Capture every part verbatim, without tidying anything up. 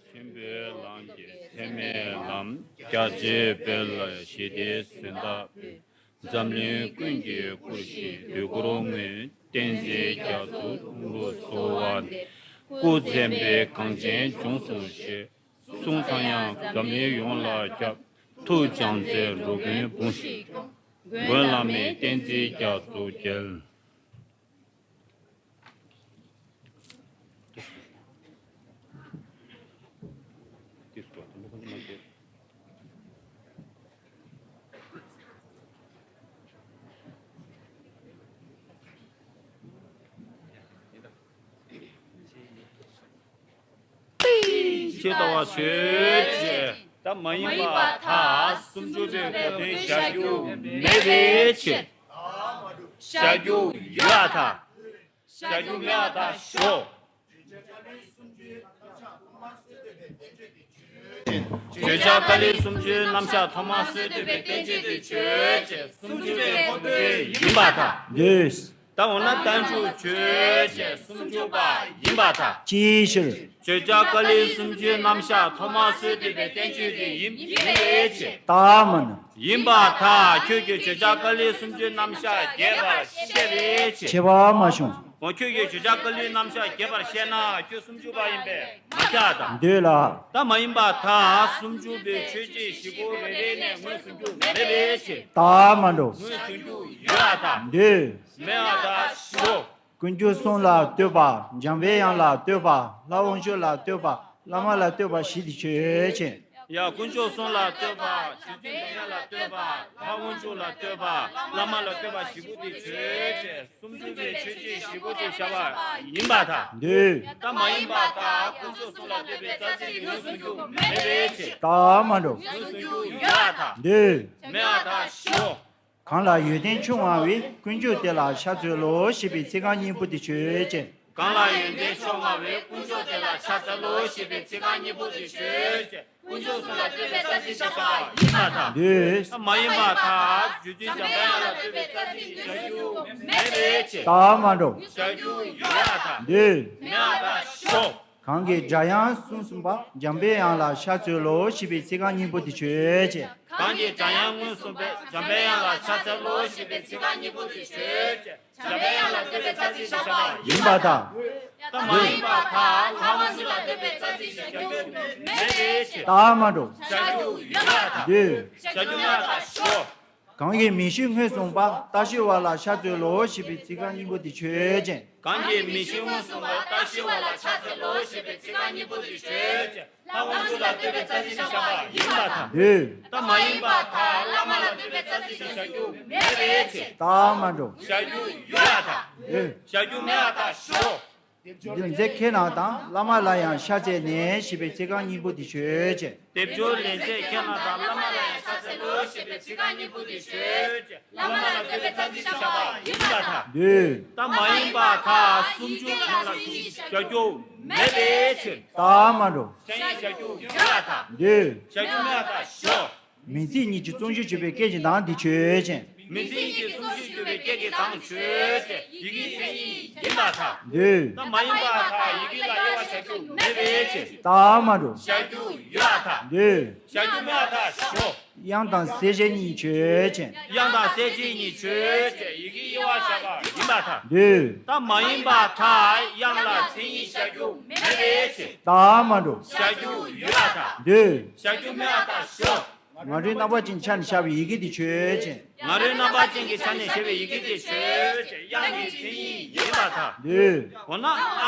ཆེན་པོའི་ལམ་གྱི་ཚད་མའི་ལམ། རྒྱ་ཆེའི་དཔལ་ལ་ཞི་བདེའི་ཟོན་ཐབས་འབུལ། འཛམ་གླིང་ཀུན་གྱི་སྐུར་བཞེངས་དུས་འཁོར་དངོས། བསྟན་འཛིན་རྒྱ་མཚོ་ལྷུན་པོར་གསོལ་བ་འདེབས། སྐུ་མཚན་དཔེ་གངས་ཅན་ལྗོངས་སུ་བཞད། གསུང་ཚངས་དབྱངས་འཛམ་གླིང་ཡོངས་ལ་ཁྱབ། ཐུགས་བྱམས་བརྩེའི་འགྲོ་ཀུན་འབུམ་བཞིན་སྐྱོང་། མགོན་བླ་མའི་བསྟན་འཛིན་རྒྱ་མཚོ་རྒྱལ། ཇི་ལྟ་བ་ཆོས་ཅན། ད་མ་ཡིན་པ་མཐའ་སུམ་ཅུ་པའི་གོ་དོན་བཞག་རྒྱུ་མེད་པའི་ཕྱིར། བཞག་རྒྱུ་ཡོད་པར་ཐལ། བཞག་རྒྱུ་མེད་པར་ཐལ་ཞོག་བརྗོད་བྱ་ཀཱ་ལི་སུམ་ཅུའི་རྣམ་གཞག་ཐོག་མར་སྲོལ་བཏོད་པའི་བསྟན་བཅོས་དེ་ཆོས་ཅན། སུམ་ཅུ་པའི་གོ་དོན་ཡིན་པར་ཐལ། འདོད། ད་འོ་ན་བསྟན་བཅོས་ཆོས་ཅན་སུམ་ཅུ་པ་ཡིན་པར་ཐལ། ཅིའི་ཕྱིར། བརྗོད་བྱ་ཀཱ་ལི་སུམ་ཅུའི་རྣམ་གཞག་ཐོག་མར་སྲོལ་བཏོད་པའི་བསྟན་བཅོས་དེ་ཡིན་ཡིན་པའི་ཕྱིར། ད་མ་ནི། ཡིན་པར་ཐལ། ཁྱོད་ཀྱིས་བརྗོད་བྱ་ཀཱ་ལི་སུམ་ཅུའི་རྣམ་གཞག་རྒྱས་པར་བཤད་པའི་ཕྱིར། ཁྱད་པར་མ་བྱུང་། འོ་ཁྱོད་ཀྱིས་བརྗོད་བྱ་ཀཱ་ལིའི་རྣམ་གཞག་རྒྱས་པར་བཤད་ན་ཁྱོད་སུམ་ཅུ་པ་ཡིན་པས་མ་ཁྱབ་དང་། འདོད་ལ། ད་མ་ཡིན་པར་ཐལ། སུམ་ཅུ་པའི་ཆོས་ཅན་བཞི་པོ་རེ་རེ་ནས་ངོས་ཟུང་རྒྱུ་མེད་པའི་ཕྱིར། ད་མ་འགྲོ། ངོས་ཟུང་རྒྱུ་ཡོད་པར་ཐལ། འདོད། མེད་པར་ཐལ་ཞོག་ཀུན་མཆོག་གསུམ་ལ་ལྟོས་པ། འཇམ་པའི་དབྱངས་ལ་ལྟོས་པ། ལྷ་དབང་ཕྱུག་ལ་ལྟོས་པ། བླ་མ་ལ་ལྟོས་པ་བཞི་དེ་ཆོས་ཅན། ཡ་དཀོན་མཆོག་གསུམ་ལ་ལྟོས་པ། རྗེ་བཙུན་འཇམ་དབྱངས་ལ་ལྟོས་པ། ལྷ་དབང་ཕྱུག་ལ་ལྟོས་པ། བླ་མ་ལ་ལྟོས་པ་བཞི་པོ་དེ་ཆོས་ཅན། སུམ་ཅུ་པའི་ཆོས་ཅན་བཞི་པོ་དེ་བཞག་པ་ཡིན་པར་ཐལ། འདོད། ད་མ་ཡིན་པར་ཐལ། དཀོན་མཆོག་གསུམ་ལ་ལྟོས་པའི་རྩ་ཚིག་གི་ངོས་ཟུང་རྒྱུ་མེད་པའི་ཕྱིར། ད་མ་འགྲོ། ངོས་ཟུང་རྒྱུ་ཡོད་པར་ཐལ། འདོད། མེད་པར་ཐལ་ཞོག་གང་ལ་ཡོན་ཏན་ཕྱོགས་མངའ་བའི། དཀོན་མཆོག་དེ་ལ་ཕྱག་འཚལ་ལོ། ཞེས་པའི་ཚིག་རྐང་གཉིས་པོ་དེ་ཆོས་ཅན། གང་ལ་ཡོན་ཏན་ཕྱོགས་མངའ་བའི། དཀོན་མཆོག་དེ་ལ་ཕྱག་འཚལ་ལོ། ཞེས་པའི་ཚིག་རྐང་གཉིས་པོ་དེ་ཆོས་ཅན། དཀོན་མཆོག་གསུམ་ལ་ལྟོས་པའི་རྩ་ཚིག་བཞག་པ་ཡིན་པར་ཐལ། འདོད། མ་ཡིན་པར་ཐལ། རྗེ་བཙུན་འཇམ་པའི་དབྱངས་ལ་ལྟོས་པའི་རྩ་ཚིག་བཞག་རྒྱུ་མེད་པའི་ཕྱིར། ད་མ་འགྲོ། བཞག་རྒྱུ་ཡོད་པར་ཐལ། འདོད། མེད་པར་ཐལ་ཞོག་གང་གིས་སྒྲ་དབྱངས་གསུམ་གསུངས་པ། འཇམ་པའི་དབྱངས་ལ་ཕྱག་འཚལ་ལོ། ཞེས་པའི་ཚིག་རྐང་གཉིས་པོ་དེ་ཆོས་ཅན། གང་གིས་སྒྲ་དབྱངས་གསུམ་གསུངས་པའི། འཇམ་པའི་དབྱངས་ལ་ཕྱག་འཚལ་ལོ། ཞེས་པའི་ཚིག་རྐང་གཉིས་པོ་དེ་ཆོས་ཅན། འཇམ་པའི་དབྱངས་ལ་ལྟོས་པའི་རྩ་ཚིག་བཞག་པ་ཡིན་པར་ཐལ། ད་མ་ཡིན་པར་ཐལ། ལྷ་དབང་ཕྱུག་ལ་ལྟོས་པའི་རྩ་ཚིག་བཞག་རྒྱུ་མེད་པའི་ཕྱིར། ད་མ་འགྲོ། བཞག་རྒྱུ་ཡོད་པར་ཐལ། འདོད། བཞག་རྒྱུ་མེད་པར་ཐལ་ཞོག་གང་གིས་མིང་གཞི་དངོས་གསུངས་པ། རྟག་ཤེས་པ་ལ་ཕྱག་འཚལ་ལོ། ཞེས་པའི་ཚིག་རྐང་གཉིས་པོ་དེ་ཆོས་ཅན། གང་གིས་མིང་གཞི་དངོས་གསུངས་པ། རྟག་ཤེས་པ་ལ་ཕྱག་འཚལ་ལོ། ཞེས་པའི་ཚིག་རྐང་གཉིས་པོ་དེ་ཆོས་ཅན། ལྷ་དབང་ཕྱུག་ལ་ལྟོས་པའི་རྩ་ཚིག་བཞག་པ་ཡིན་པར་ཐལ། འདོད། ད་མ་ཡིན་པར་ཐལ། བླ་མ་ལ་ལྟོས་པའི་རྩ་ཚིག་བཞག་རྒྱུ་མེད་པའི་ཕྱིར། ད་མ་འགྲོ། བཞག་རྒྱུ་ཡོད་པར་ཐལ། འདོད། བཞག་རྒྱུ་མེད་པར་ཐལ་ཞོག་འདི་ལན་ཚད་ཁྱེད་རྣམས་དང་། བླ་མ་ལ་ཡང་ཕྱག་འཚལ་ནས། ཞེས་པའི་ཚིག་རྐང་གཉིས་པོ་དེ་ཆོས་ཅན། སྡེབ་སྦྱོར་ལན་ཚད་ཁྱེད་རྣམས་དང་། བླ་མ་ལ་ཡང་ཕྱག་འཚལ་ལོ། ཞེས་པའི་ཚིག་རྐང་གཉིས་པོ་དེ་ཆོས་ཅན། བླ་མ་ལ་ལྟོས་པའི་རྩ་ཚིག་བཞག་པ་ཡིན་པར་ཐལ། འདོད། ད་མ་ཡིན་པར་ཐལ། སུམ་ཅུ་ཡན་ལ་མཚན་ཉིད་བཞག་རྒྱུ་མེད་པའི་ཕྱིར། ད་མ་འགྲོ། མཚན་ཉིད་བཞག་རྒྱུ་ཡོད་པར་ཐལ། འདོད། བཞག་རྒྱུ་མེད་པར་ཐལ་ཞོག་མིང་ཚིག་གཉིས་ཀྱི་རྩོམ་གཞི་བརྗོད་པའི་སྐད་ཀྱི་གདངས་དེ་ཆོས་ཅན། མིང་ཚིག་གཉིས་ཀྱི་རྩོམ་གཞི་བརྗོད་པའི་སྐད་ཀྱི་གདངས་ཆོས་ཅན། ཡི་གེའི་མཚན་ཉིད་ཡིན་པར་ཐལ། འདོད། ད་མ་ཡིན་པར་ཐལ། ཡི་གེ་ལ་དབྱེ་བ་བཞག་རྒྱུ་མེད་པའི་ཕྱིར། ད་མ་འགྲོ། བཞག་རྒྱུ་ཡོད་པར་ཐལ། འདོད། བཞག་རྒྱུ་མེད་པར་ཐལ་ཞོག་དབྱངས་དང་གསལ་བྱེད་གཉིས་ཆོས་ཅན། དབྱངས་དང་གསལ་བྱེད་གཉིས་ཆོས་ཅན། ཡི་གེའི་དབྱེ་བ་བཞག་པ་ཡིན་པར་ཐལ། འདོད། ད་མ་ཡིན་པར་ཐལ། དབྱངས་ལ་མཚན་ཉིད་བཞག་རྒྱུ་མེད་པའི་ཕྱིར། ད་མ་འགྲོ། བཞག་རྒྱུ་ཡོད་པར་ཐལ། འདོད། བཞག་རྒྱུ་མེད་པར་ཐལ་ཞོག་ང་རོའི་རྣམ་པ་ཅན་གྱི་ཆ་ནས་བཞག་པའི་ཡི་གེ་དེ་ཆོས་ཅན། ང་རོའི་རྣམ་པ་ཅན་གྱི་ཆ་ནས་བཞག་པའི་ཡི་གེ་དེ་ཆོས་ཅན། དབྱངས་ཀྱི་མཚན་ཉིད་ཡིན་པར་ཐལ། འདོད། འོ་ན་ཨ་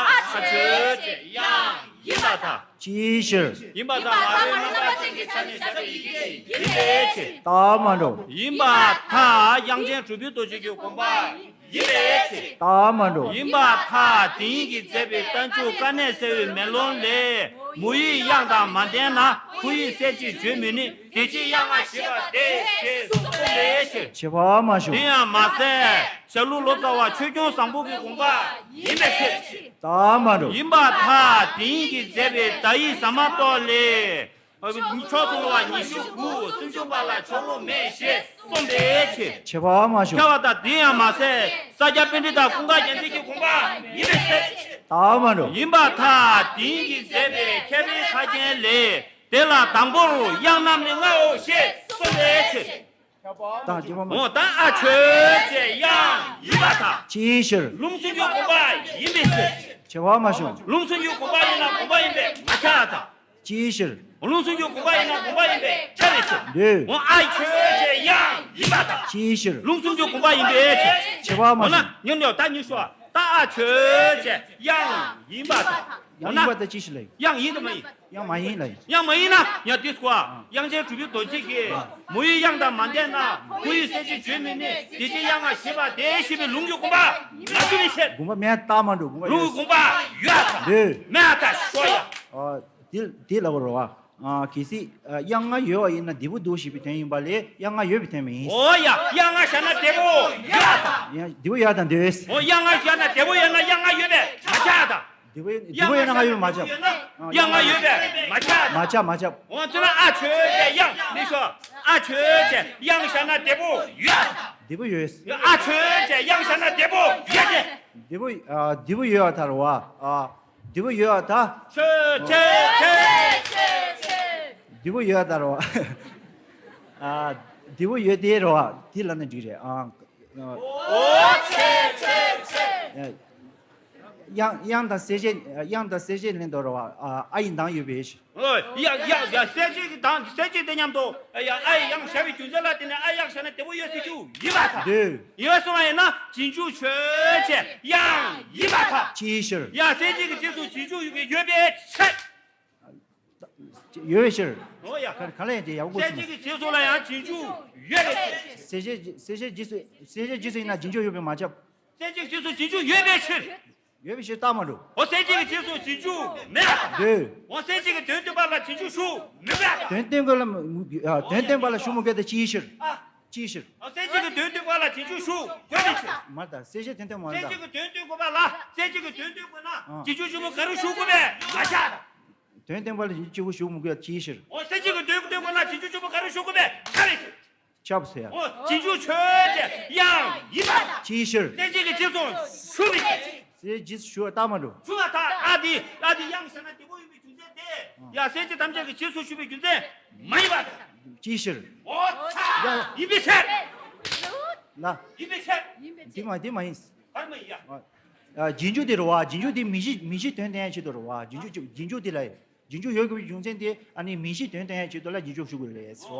ཆོས་ཅན། དབྱངས་ཡིན་པར་ཐལ། ཅིའི་ཕྱིར། ཡིན་པར་ཐལ། ང་རོའི་རྣམ་པ་ཅན་གྱི་ཆ་ནས་བཞག་པའི་ཡི་གེ་དེ་ཡིན་པའི་ཕྱིར། ད་མ་འགྲོ། ཡིན་པར་ཐལ། དབྱངས་ཅན་གྲུབ་པའི་རྡོ་རྗེ་རྒྱུད་དགོངས་པ་ཡིན་པའི་ཕྱིར། ད་མ་འགྲོ། ཡིན་པར་ཐལ། དེ་ཉིད་ཀྱིས་མཛད་པའི་རྟགས་འཇུག་དཀའ་གནད་གསལ་བའི་མེ་ལོང་ལས། མོ་ཡིག་དབྱངས་དང་མ་ལྡན་ན། ཕོ་ཡིག་གསལ་ཅེས་བརྗོད་མི་ནུས། དེ་ཕྱིར་དབྱངས་ལྔ་ཞེས་པ་སྟེ། ཞེས་གསུངས་པའི་ཕྱིར། ཁྱད་པར་མ་བྱུང་། དེ་ཡང་མ་ཟད། ཞྭ་ལུ་ལོ་ཙཱ་བ་ཆོས་སྐྱོང་བཟང་པོ་གི་དགོངས་པ་ཡིན་པའི་ཕྱིར། ད་མ་འགྲོ། ཡིན་པར་ཐལ། དེ་ཉིད་ཀྱིས་མཛད་པའི་བརྡ་ཡིག་ཟ་མ་ཏོག་ལས། མཆོག་གསུམ་ལ་ཉི་ཤུ་དགུ། སུམ་ཅུ་པ་ལ་ཕྱོགས་ལྷུང་མེད་ཞེས་གསུངས་པའི་ཕྱིར། ཁྱད་པར་མ་བྱུང་། ཁྱབ་པ་དང་། དེ་ཡང་མ་ཟད། ས་སྐྱ་པཎྜི་ཏ་ཀུན་དགའ་རྒྱལ་མཚན་གྱི་དགོངས་པ་ཡིན་པའི་ཕྱིར། ད་ དག་མ་འགྲོ། ཡིན་པར་ཐལ། དེང་གི་མཛད་པའི་ཁྱད་པར་ཁ་རྒྱན་ལས། དེ་ལ་དང་པོར་དབྱངས་རྣམས་ནི་ལྔའོ་ཞེས་གསུངས་པའི་ཕྱིར། ད་རྗེས་མ་མ། འོ་ད་ཨ་ཆོས་ཅན་དབྱངས་ཡིན་པར་ཐལ། ཅིའི་ཕྱིར། ལུང་སུམ་ཅུ་དགོངས་པ་ཡིན་པའི་ཕྱིར། བྱེད་པ་མ་བྱུང་། ལུང་སུམ་ཅུ་དགོངས་པ་ཡིན་ན་དགོངས་པ་ཡིན་པས་མ་ཁྱབ་པར་ཐལ། ཅིའི་ཕྱིར། ལུང་སུམ་ཅུ་དགོངས་པ་ཡིན་ན་དགོངས་པ་ཡིན་པས་ཁྱབ་པའི་ཕྱིར། འདོད། འོ་ཨ་ཆོས་ཅན་དབྱངས་ཡིན་པར་ཐལ། ཅིའི་ཕྱིར། ལུང་སུམ་ཅུ་དགོངས་པ་ཡིན་པའི་ཕྱིར། བྱེད་པ་མ་འོ་ན་བྱུང་། ཉོན་ཡོད་ད་ཉི་ཤོ། ད་ཨ་ཆོས་ཅན་དབྱངས་ཡིན་པར་ཐལ། འོ་ཡང་ན་ཡིན་པར་ཐལ་ཅི་ཞིག་ལ་ཡིན། དབྱངས་ཡིན་དམ་མ་ཡིན། ཡང་མ་ཡིན་ལ་ཡིན། ཡང་མ་ཡིན་ན་ཡང་དེ་སྐོར། དབྱངས་ཅན་གྲུབ་པའི་རྡོ་རྗེ་གིས། མོ་ཡི་དབྱངས་དང་མ་ལྡན་ན། ཁོ་ཡི་གསལ་བྱེད་བརྗོད་མི་ནུས། དེ་ཕྱིར་དབྱངས་ལྔ་ཞེས་པ་དེ་ཞེས་པའི་ལུང་གི་དགོངས་པ་མ་གྲུབ་པའི་ཕྱིར། དགོངས་པ་མེད་དམ་མ་འགྲོ། དགོངས་པ་ལུང་གི་ཡོད། དགོངས་པ་ཡོད་དམ། འདོད། མེད་དམ་ཞོག་ཡ། ཨ། དེ་དེ་ལབ་པ་རེད་བ། ཨ། གལ་སྲིད་ཨ་དབྱངས་ལྔ་ཡོད་པ་ཡིན་ན་བདེ་པོ་འདུག་ཞེས་པའི་དོན་ཡིན་པ་ལས་དབྱངས་ལྔ་ཡོད་པའི་དོན་མ་ཡིན། འོ་ཡ། དབྱངས་ལྔ་བཞག་ན་བདེ་པོ་ཡོད་དམ། ཡང་བདེ་པོ་ཡོད་དམ་འདོད། འོ་དབྱངས་ལྔ་བཞག་ན་བདེ་པོ་ཡོད་ན་དབྱངས་ལྔ་ཡོད་པས་མ་ཁྱབ་པར་ཐལ། བདེ་པོ་ཡོད། བདེ་པོ་ཡོད་ན་ལྔ་ཡོད་པས་མ་ཁྱབ། དབྱངས་ལྔ་ཡོད་པས་མ་ཁྱབ་པར་ཐལ། མ་ཁྱབ་མ་ཁྱབ། འོ་དེ་ན་ཨ་ཆོས་ཅན་དབྱངས་ནི་ཤོ། ཨ་ཆོས་ཅན་དབྱངས་བཞག་ན་བདེ་པོ་ཡོད་དམ། བདེ་པོ་ཡོད། ཨ་ཆོས་ཅན་དབྱངས་བཞག་ན་བདེ་པོ་ཡོད་དེ། བདེ་པོ་ཨ་བདེ་པོ་ཡོད་པར་ཐལ་བ། ཨ། བདེ་པོ་ཡོད་པར་ཐལ། ཆོས་ཅན། བདེ་པོ་ཡོད་པར་ཐལ་བ། ཨ། བདེ་པོ་ཡོད་དེ་རེད་བ། དེ་ལབ་ན་འགྲིག་རེད་ཨ། འོ་ཆོས་ཅན། དབྱངས་དབྱངས་དང་གསལ་བྱེད། དབྱངས་དང་གསལ་བྱེད་ལེན་དོ་རེད་བ། ཨ། ཨ་ཡི་གདངས་ཡོད་པའི་ཕྱིར། ཨོ། ཡ་ཡ་ཡ། གསལ་བྱེད་ཀྱི་གདངས་གསལ་བྱེད་དེ་མཉམ་དུ་ཡ་ཨ་ཡི་དབྱངས་བཞག་པའི་རྒྱུ་མཚན་ལ་བརྟེན་ནས་ཨ་ཡི་དབྱངས་བཞག་ན་བདེ་པོ་ཡོད་ཟེར་རྒྱུ་ཡིན་པར་ཐལ། འདོད། ཡིན་པར་སོང་བ་ཡིན་ན་རྗེས་འཇུག་ཆོས་ཅན་དབྱངས་ཡིན་པར་ཐལ། ཅིའི་ཕྱིར། ཡ་གསལ་བྱེད་ཀྱི་རྗེས་སུ་རྗེས་འཇུག་ཡོད་པའི་ཡོད་པའི་ཕྱིར། ཡོད་པའི་ཕྱིར། འོ་ཡ། ག་ག་ལ་ཡང་དེ་ཡག་པོ་གསལ་བྱེད་ཀྱི་རྗེས་སུ་ལ་ཡང་རྗེས་འཇུག་ཡོད་པའི་ཕྱིར། གསལ་བྱེད་གསལ་བྱེད་རྗེས་སུ་གསལ་བྱེད་རྗེས་སུ་ཡིན་ན་རྗེས་འཇུག་ཡོད་པས་མ་ཁྱབ། གསལ་བྱེད་ཀྱི་རྗེས་སུ་རྗེས་འཇུག་ཡོད་པའི་ཕྱིར། ཡོད་པའི་ཕྱིར་རྟགས་མ་འགྲོ། འོ་གསལ་བྱེད་ཀྱི་རྗེས་སུ་རྗེས་འཇུག་མེད་པ་དང་། འདོད། འོ་གསལ་བྱེད་ཀྱི་དོན་སྟོན་པ་ལ་རྗེས་འཇུག་ཞུགས་མི་དགོས་པ་དང་། དོན་སྟོན་པ་ལ་མི་དགོས། ཨ། དོན་སྟོན་པ་ལ་ཞུགས་མི་དགོས་ཏེ་ཅིའི་ཕྱིར། ཨ། ཅིའི་ཕྱིར། འོ་གསལ་བྱེད་ཀྱི་དོན་སྟོན་པ་ལ་རྗེས་འཇུག་ཞུགས་དགོས་པའི་ཕྱིར། མ་རེད་ད། གསལ་བྱེད་དོན་སྟོན་པ་མ་རེད་ད། གསལ་བྱེད་ཀྱི་དོན་སྟོན་དགོས་པ་ལ་གསལ་བྱེད་ཀྱི་དོན་སྟོན་དགོས་ན། ཨ། རྗེས་འཇུག་ཞུགས་མི་ག་རུ་ཞུགས་དགོས་པས་མ་ཆགས་དང་། དོན་སྟོན་པ་ལ་རྗེས་འཇུག་ཞུགས་མི་དགོས་ཅིའི་ཕྱིར། འོ་གསལ་བྱེད་ཀྱི་དོན་སྟོན་དགོས་ན་རྗེས་འཇུག་ཞུགས་མི་ག་རུ་ཞུགས་དགོས་པས་ཆགས་པའི་ཕྱིར། ཁྱབ་ཟེར་ཡ། འོ་རྗེས་འཇུག་ཆོས་ཅན་དབྱངས་ཡིན་པ་དང་། ཅིའི་ཕྱིར། གསལ་བྱེད་ཀྱི་རྗེས་སུ་ཞུགས་པའི་ཕྱིར། གསལ་བྱེད་རྗེས་སུ་ཞུགས་པ་རྟགས་མ་འགྲོ། ཞུགས་པ་དང་ཨ་དེ་ཨ་དེ་དབྱངས་བཞག་ན་བདེ་པོ་ཡིན་པའི་རྒྱུ་མཚན་དེ། ཡ་གསལ་བྱེད་ཐམས་ཅད་ཀྱི་རྗེས་སུ་ཞུགས་པའི་རྒྱུ་མཚན་མ་ཡིན་པ་དང་། ཅིའི་ཕྱིར། འོ་ཡིན་པའི་ཕྱིར། ལ། ཡིན་པའི་ཕྱིར། འདི་མ་འདི་མ་ཡིན། བར་མ་ཡིན་ཡ། ཨ། རྗེས་འཇུག་དེ་རེད་བ། རྗེས་འཇུག་དེ་མིང་གཞི་མིང་གཞིའི་དོན་སྟོན་ཡ་ཆེད་དུ་རེད་བ། རྗེས་འཇུག་རྗེས་འཇུག་དེ་ལ། རྗེས་འཇུག་ཡོད་དགོས་པའི་རྒྱུ་མཚན་དེ་ཨ་ནི་མིང་གཞིའི་དོན་སྟོན་ཡ་ཆེད་དུ་ལ་རྗེས་འཇུག་ཞུགས་དགོས་རེད་ཟེར་བ།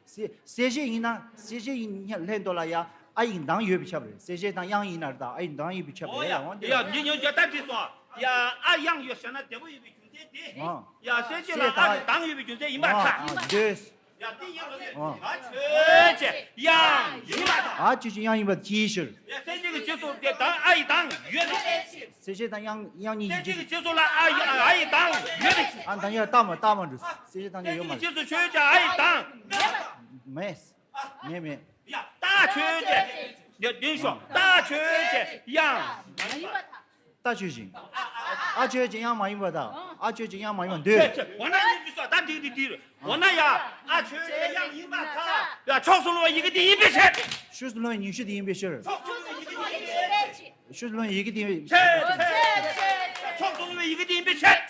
གསལ་གསལ་བྱེད་ཡིན་ན་གསལ་བྱེད་ཡིན་སྙམ་ལྷན་དུ་ལ་ཡ་ཨ་ཡི་གདངས་ཡོད་པས་ཁྱབ་རེད། གསལ་བྱེད་དང་དབྱངས་ཡིན་ན་རེད་ད་ཨ་ཡི་གདངས་ཡོད་པས་ཁྱབ་རེད་ཡ། འོ་ཡ། འོ་འདི་ཡ་འདི་ཉོན་ཅག་ད་འདི་སོང་། ཡ་ཨ་དབྱངས་ཡོད་བཞག་ན་བདེ་པོ་ཡོད་པའི་རྒྱུ་མཚན་དེ། ཡ་གསལ་བྱེད་ལ་ཨ་ཡི་གདངས་ཡོད་པའི་རྒྱུ་མཚན་ཡིན་པར་ཐལ། འདོད། ཡ་འདི་ཡིན་རོ། ཨ་ཆོས་ཅན་དབྱངས་ཡིན་པར་ཐལ། ཨ་ཆོས་ཅན་དབྱངས་ཡིན་པར་ཅིའི་ཕྱིར། ཡ་གསལ་བྱེད་ཀྱི་རྗེས་སུ་དེ་གདངས་ཨ་ཡི་གདངས་ཡོད་པའི་ཕྱིར། གསལ་བྱེད་དང་དབྱངས་དབྱངས་གཉིས་ཀྱི་གསལ་བྱེད་ཀྱི་རྗེས་སུ་ལ་ཨ་ཡི་ཨ་ཡི་གདངས་ཡོད་པའི་ཕྱིར། ཨ་གདངས་ཡོད་རྟགས་མ་རྟགས་མ་འགྲོ། གསལ་བྱེད་དང་དབྱངས་ཡོད་མ་རེད། གསལ་བྱེད་ཀྱི་རྗེས་སུ་ཆོས་ཅན་ཨ་ཡི་གདངས་ཡོད་པ་དང་། མེད། མེད་མེད། ཡ་རྟགས་ཆོས་ཅན། ཡ་བདེན་ཤོག་རྟགས་ཆོས་ཅན་དབྱངས། རྟགས་ཆོས་ཅན། ཨ་ཆོས་ཅན་དབྱངས་མ་ཡིན་པ་དང་། ཨ་ཆོས་ཅན་དབྱངས་མ་ཡིན་པ་འདོད། ཆོས་ཅན། འོ་ན་ཡིན་གྱི་སོ་ད་འགྲིག་འགྲིག་འགྲིག་འོ་ན་ཡ། ཨ་ཆོས་ཅན་དབྱངས་ཡིན་པར་ཐལ། ཡ་ཕྱོགས་སུ་ལྷུང་བའི་ཡི་གེ་དེ་ཡིན་པའི་ཕྱིར། ཕྱོགས་སུ་ལྷུང་བའི་ཉི་ཤུ་དེ་ཡིན་པའི་ཕྱིར། ཕྱོགས་སུ་ལྷུང་བའི་ཡི་གེ་དེ་ཡིན་པའི་ཕྱིར། ཕྱོགས་སུ་ལྷུང་བའི་ཡི་གེ་དེ་ཡིན་པའི་ཕྱིར།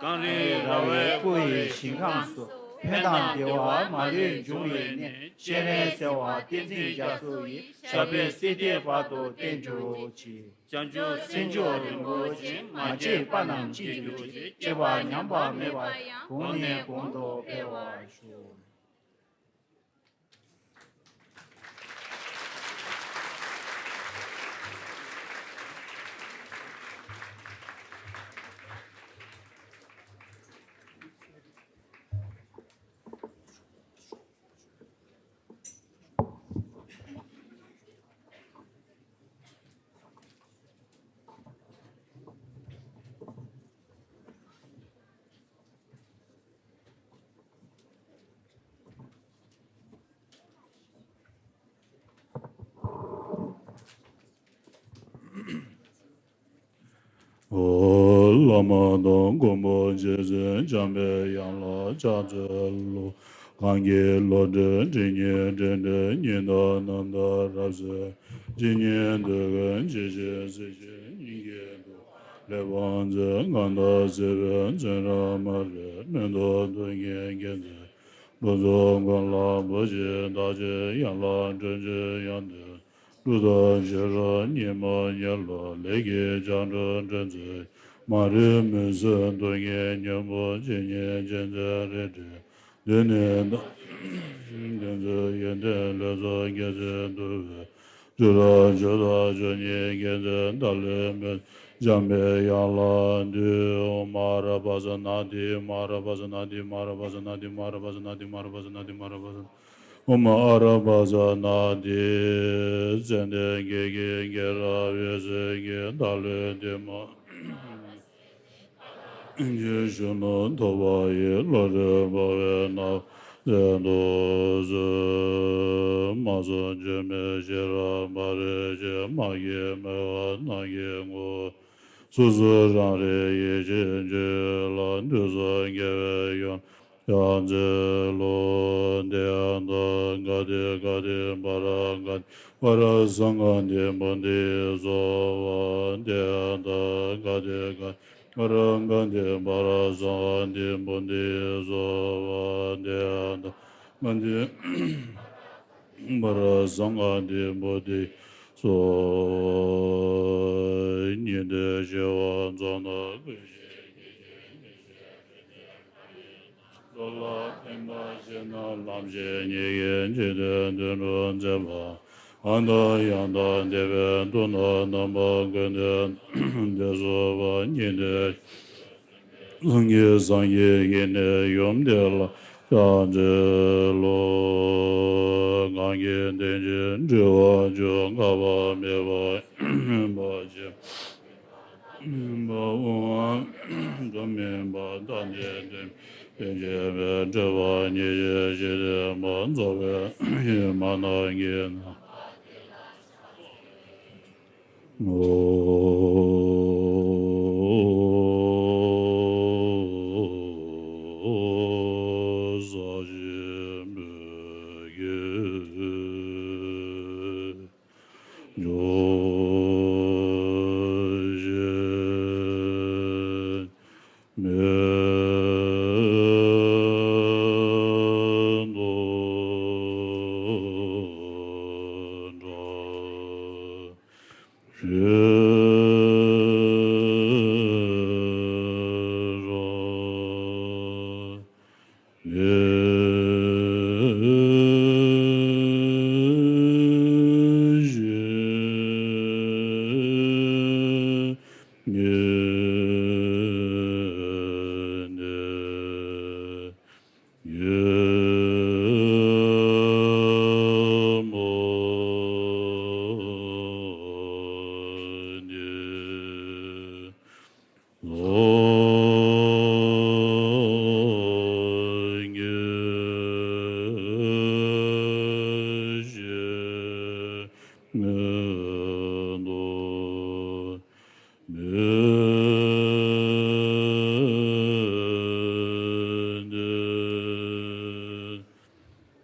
གངས་རི་ར་བས་བསྐོར་བའི་ཞིང་ཁམས་སུ། ཕན་དང་བདེ་བ་མ་ལུས་འབྱུང་བའི་གནས། སྤྱན་རས་གཟིགས་དབང་བསྟན་འཛིན་རྒྱ་མཚོ་ཡི། ཞབས་པད་སྲིད་མཐའི་བར་དུ་བརྟན་གྱུར་ཅིག་བྱང་ཆུབ་སེམས་མཆོག་རིན་པོ་ཆེ། མ་སྐྱེས་པ་རྣམས་སྐྱེ་གྱུར་ཅིག་སྐྱེས་པ་ཉམས་པ་མེད་པར་ཡང་། གོང་ནས་གོང་དུ་འཕེལ་བར་ཤོག་བླ་མ་དང་མགོན་པོ་རྗེ་བཙུན་འཇམ་པའི་དབྱངས་ལ་ཕྱག་འཚལ་ལོ། གང་གི་བློ་གྲོས་དྲི་ཉིད་དྲན་འདོད་ཉིད་དང་རྣམ་དག་རབ་གསལ། ཇི་སྙེད་འདོད་དགུ་ཇི་བཞིན་གཟིགས་ཤིང་སྙིང་གའི་དུ་ལས་བང་མཛོད་གང་དག་བརྩེ་བའི་བཙུན་རབ་མ་རེད། མེ་ཏོག་གདུང་བརྒྱད་མཁྱེན་བརྩེ་འགྲོ་ཚོགས་ཀུན་ལ་བུ་གཅིག་བདག་གཅིག་ཡན་ལག་སྒྲོན་གཅིག་ཡང་དུ། འབྲུ་དང་བྱེ་བྲག་ཉིད་མ་ཉིད་ལ་ལས་ཀྱི་སྦྱང་འགྲོ་འདྲེན་ཚུལ། མ་རིག་མུན་སེལ་རྡུལ་སྙེད་སྙིང་པོ་ཇི་སྙེད་ཅན་མཛད་རིགས་འགྲེ། འདི་ནི་བདག་གི་བསྟན་ཚུལ་ཡོན་ཏན་ལས་ཚོགས་རྒྱལ་མཚན་འདུལ་བའི་སྤྱོད་རབ་སྤྱོད་ཐབས་སྤྱོད་ཉིད་རྒྱལ་མཚན་བདག་ལས་མེད། འཇམ་པའི་དབྱངས་ལ་འདུད། ཨོཾ་ཨ་ར་པ་ཙ་ན་དྷཱིཿ་མ་ར་པ་ཙ་ན་དྷཱིཿ་མ་ར་པ་ཙ་ན་དྷཱིཿ་མ་ར་པ་ཙ་ན་དྷཱིཿ་མ་ར་པ་ཙ་ན་དྷཱིཿ་མ་ར་པ་ཙ་ན་དྷཱིཿ་ཨོཾ་ཨ་ར་པ་ཙ་ན་དྷཱིཿ་ཙནྡན་བརྒྱད་ཀྱི་རྒྱལ་རབས་འོད་ཟེར་གྱིས། བདག་ལུས་བདེ་མ་ཅན་གཞོན་ནུ་ཐོབ་པ་ཡི། བློ་གྲོས་འཕོ་བའི་ནམ་མཁའ་ཚལ་དུ་སོང་། མ་བྱོན་བྱོན་མེད་ཤེས་རབ་འབར་བའི་ཕྱིར། མ་སྐྱེས་མོས་པ་རྣམས་ཀྱི་ངོ་བོ། སོ་སོ་རང་རིག་ཡེ་ཤེས་སྤྱོད་ལ། འདུས་གསུམ་རྒྱལ་བའི་ཡུམ་ཕྱག་འཚལ་ལོ། ཏདྱ་ཐཱ། ག་ཏེ་ག་ཏེ་བ་ར་ག་ཏེ་བ་ར་སཾ་ག་ཏེ་བོ་དྷི་སྭཱ་ཧཱ། ཏདྱ་ཐཱ། ག་ཏེ་ག་ཏེ་བ་ར་ག་ཏེ་བ་ར་སཾ་ག་ཏེ་བོ་དྷི་སྭཱ་ཧཱ། ཏདྱ་ཐཱ། ག་ཏེ་བ་ར་སཾ་ག་ཏེ་བོ་དྷི་སྭཱ་ཧཱ། ཉི་ཟླའི་བྱེ་བ་ཚོགས་རྣམས་ཀུན་ཤེས་ཀྱི་ཕྱིར། ཚོགས་ལ་ཕན་པར་བྱེད་རྣམས་ལམ་ཤེས་ཉིད་ཀྱིས། འཇིག་རྟེན་དུད་འགྲོ་མཛེས་པ་ཨ་ནཱ་ཡང་དག་འདས་པའི་མཐུ་རྣམས་རྣམ་པ་ཀུན་ཏུ་བརྡལ་སོང་བ་ཉིད་དེ། སེམས་ཀྱི་སངས་རྒྱས་ཀྱི་ནི་ཡུམ་དེ་ལ་ཕྱག་འཚལ་ལོ། གང་གིས་དེང་ཕྱིར་འཁྲུལ་པ་བཅོམ། འགག་པ་མེད་པར་སྨིན་པར་བྱེད། སྨིན་པ་དབུ་མ་དུ་སྨིན་པ། བདག་ནི་དེ་དེ་བྱས་པས། འཁྲུལ་པ་ཉེར་ཞི་ཞི་བསྟན་པ། རྫོགས་པའི་ཡེ་མ་རྣམས་ཀྱིས་ནི། ཨོ། ས་གཞི་མུ་གེ་ཇོ་བོ་མེ་ཏོག་འདྲ། ཤེས་རབ་ལས་བཞེངས་ཉིད་ནས། ཉོན་མོངས་ནི་ལོག་ངེས་ཤེས་ངེས་དོན། མེད་དེ། མེད་ཡིན།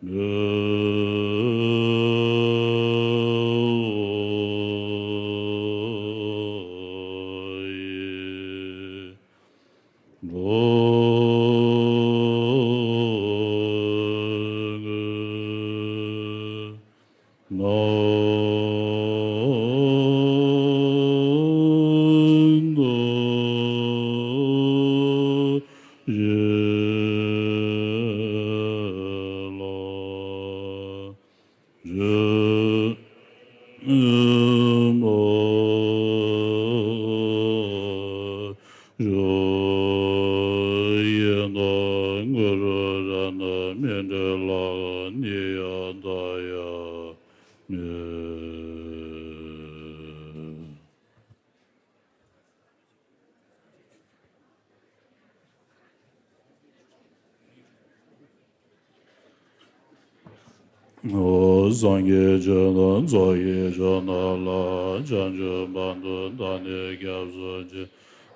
འགྲོ་ངེས། རྣམ་དག་ཞི་ལ་ཉོན་མོངས་ཡེ་ནས་གུ་རུ་རཏྣ་མི་འབྲལ་ལྷ་ཁང་ནི་ཡང་མཐའ་ཡས་མེད། སངས་རྒྱས་ཆོས་རྣམས་ཚོགས་ཀྱི་མཆོག་རྣམས་ལ། བྱང་ཆུབ་བར་དུ་བདག་ནི་སྐྱབས་སུ་མཆི།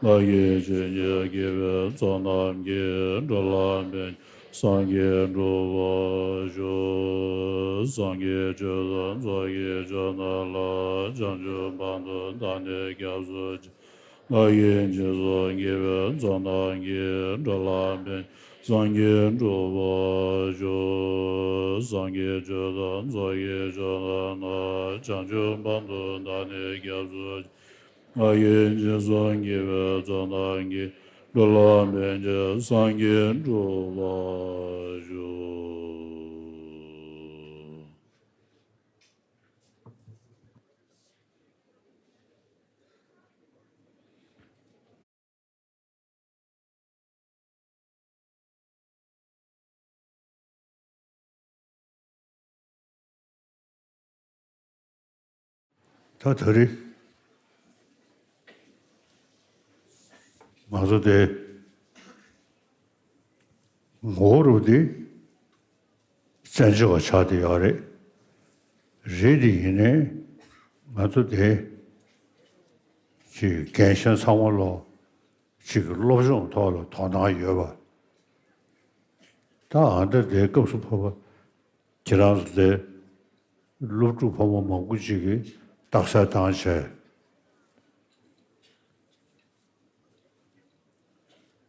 བདག་གིས་ཆོས་ཉིད་བགྱིས་པའི་ཚོགས་རྣམས་ཀྱིས། འགྲོ་ལ་ཕན་ སངས་རྒྱས་འགྲུབ་པར་ཤོག། སངས་རྒྱས་ཆོས་དང་ཚོགས་ཀྱི་མཆོག་རྣམས་ལ། བྱང་ཆུབ་བར་དུ་བདག་ནི་སྐྱབས་སུ་མཆི། བདག་གིས་སྦྱིན་སོགས་བགྱིས་པའི་ཚོགས་རྣམས་ཀྱིས། འགྲོ་ལ་ཕན་ཕྱིར་སངས་རྒྱས་འགྲུབ་པར་ཤོག། སངས་རྒྱས་ཆོས་དང་ཚོགས་ཀྱི་མཆོག་རྣམས་ལ། བྱང་ཆུབ་བར་དུ་བདག་ནི་སྐྱབས་སུ་མཆི། བདག་གིས་སྦྱིན་སོགས་བགྱིས་པའི་ཚོགས་རྣམས་ཀྱིས། འགྲོ་ལ་ཕན་ཕྱིར་སངས་རྒྱས་འགྲུབ་པར་ཤོག། ད་ད་རེས་ང་ཚོ་དེ་ངོ་བོ་རུ་དེ་བཙན་བྱོལ་བ་ཆགས་བསྡད་ཡོད་རེད། རེད་དེ་ཡིན་ནའི་ང་ཚོ་དེ་ཅིག་རྒན་གཞོན་ཚང་མ་ལོ་ཅིག་གི་སློབ་སྦྱོང་ཐོག་ལ་དོ་སྣང་ཡོད་པ། ད་ཨ་འདྲ་དེའི་སྐབས་སུ་བབ་པ་ཁྱེད་རང་ཚོ་དེ་སློབ་ཕྲུག་ཕོ་མོ་མང་པོ་ཅིག་གིས་རྟགས་གསལ་བཏང་བྱས།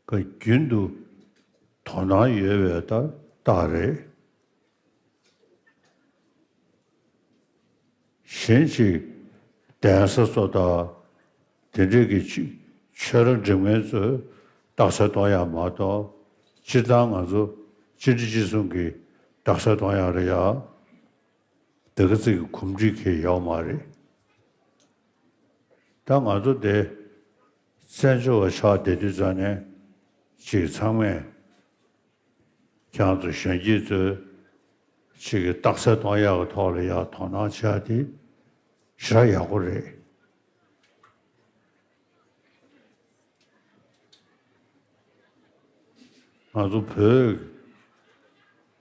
ཀ་རྒྱུན་དུ་དོ་སྣང་ཡོད་པའི་ད་རྟགས་རེད། གཞན་ཅིག་གདན་ས་ཚོ་དང་དེ་འདྲས་ཀྱི་ཆོས་ཆོས་ར་འགྲིམ་མཁན་ཚོས་རྟགས་གསལ་གཏོང་ཡག་མ་གཏོགས། སྤྱིར་བཏང་ང་ཚོ་གཅིག་སྒྲིལ་གཅིག་མཚུངས་ཀྱི་རྟགས་གསལ་གཏོང་ཡག་རེད་ཡ། དེ་ག་ཚིག་གི་གོམས་འདྲིས་ཁེལ་ཡོད་མ་རེད། ད་ང་ཚོ་དེ་བཙན་བྱོལ་བ་ཆགས་བསྡད་དུས་ཙང་ནས་ཅིག་ཚང་མས་ཁྱེད་རང་ཚོ་གཞོན་སྐྱེས་ཚོས་ཅིག་གི་རྟགས་གསལ་གཏོང་ཡག་གི་ཐོག་ལ་ཡག་དོ་སྣང་བྱེད་ཡག་དེ་ཞེ་དྲག་ཡག་པོ་རེད། ང་ཚོ་བོད་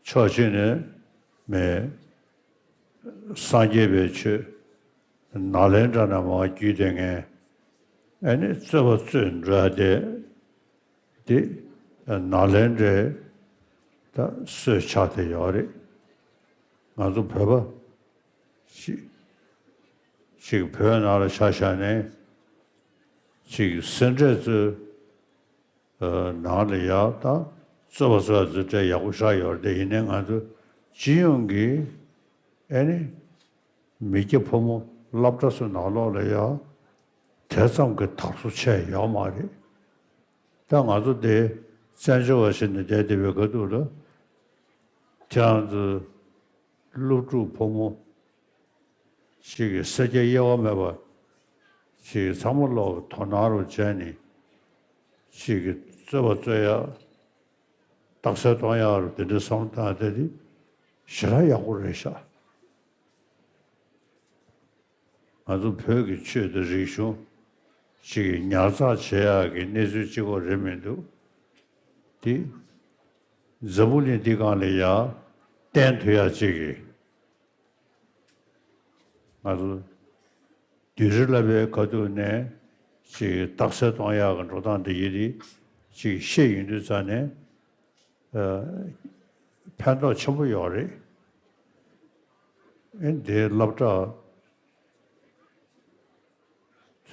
ཕྱོགས་གཅིག་ནས་མེད། སངས་རྒྱས་པའི་ཆོས་ནཱ་ལེནྡྲ་ནས་མར་བརྒྱུད་དེ་ངས་ཨ་ནི་རྩོད་པ་རྩོད་འགྲོ་ཡ་དེ་དེ་ནཱ་ལེནྡྲའི་ད་སྲོལ་ཆགས་བསྡད་ཡོད་རེད། ང་ཚོ་བོད་པ་ཅིག་ཅིག་བོད་ནང་ལ་ཆ་བཞག་ནས་ཅིག་སེ་འབྲས་ཚོའི་ནང་ལ་ཡག་ད་རྩོད་པ་རྩོད་པ་ཚོ་གྲས་ཡག་པོ་ཞེ་དྲག་ཡོད་རེད་དེ། ཡིན་ནའི་ང་ཚོ་སྤྱི་ཡོངས་ཀྱི་ཨ་ནི་མི་སྐྱ་ཕོ་མོ་སློབ་གྲྭ་ཚོའི་ནང་ལོགས་ལ་ཡག་དེ་ཙམ་གྱི་དར་སོ་ཆེ་ཡོད་མ་རེད། ད་ང་ཚོ་དེ་བཙན་བྱོལ་བ་ཞིག་ནས་བསྡད་བསྡད་པའི་སྐབས་དུ་ལ་ཁྱེད་རང་ཚོ་སློབ་ཕྲུག་ཕོ་མོ་ཞིག་གིས་སེར་སྐྱ་དབྱེ་བ་མེད་པ་ཞིག་ཚང་མ་ལོག་གི་དོ་སྣང་རུ་བྱས་ནས་ཞིག་གི་རྩོད་པ་རྩོད་ཡག་རྟགས་གསལ་གཏོང་ཡག་རུ་དེ་འདྲའི་བསམ་བློ་བཏང་དེ་དེ་ཞེ་དྲག་ཡག་པོ་རེད་ཤག་ང་ཚོ་བོད་ཀྱི་ཆོས་དང་རིག་གཞུང་ཅིག་གི་ཉར་ཚགས་བྱེད་ཡག་གི་གནས་ཚུལ་གཅིག་པོ་རེད་མི་འདུག་དེ་འཛམ་བུ་གླིང་འདི་སྒང་ལ་ཡ་བསྟན་ཐུབ་ཡག་ཅིག་གི་ང་ཚོ་བདུད་རྩི་བླ་མའི་ཁ་ཐུག་ནས་ཅིག་རྟགས་གསལ་གཏོང་ཡག་གི་འགྲོ་སྟངས་འདི་ཡིན་དེ་ཅིག་ཤེས་ཡོང་དུས་ཙང་ནས། ཕན་ཐོགས་ཆེན་པོ་ཡོད་རེད། ཨེ་འདིའི་སློབ་གྲྭ་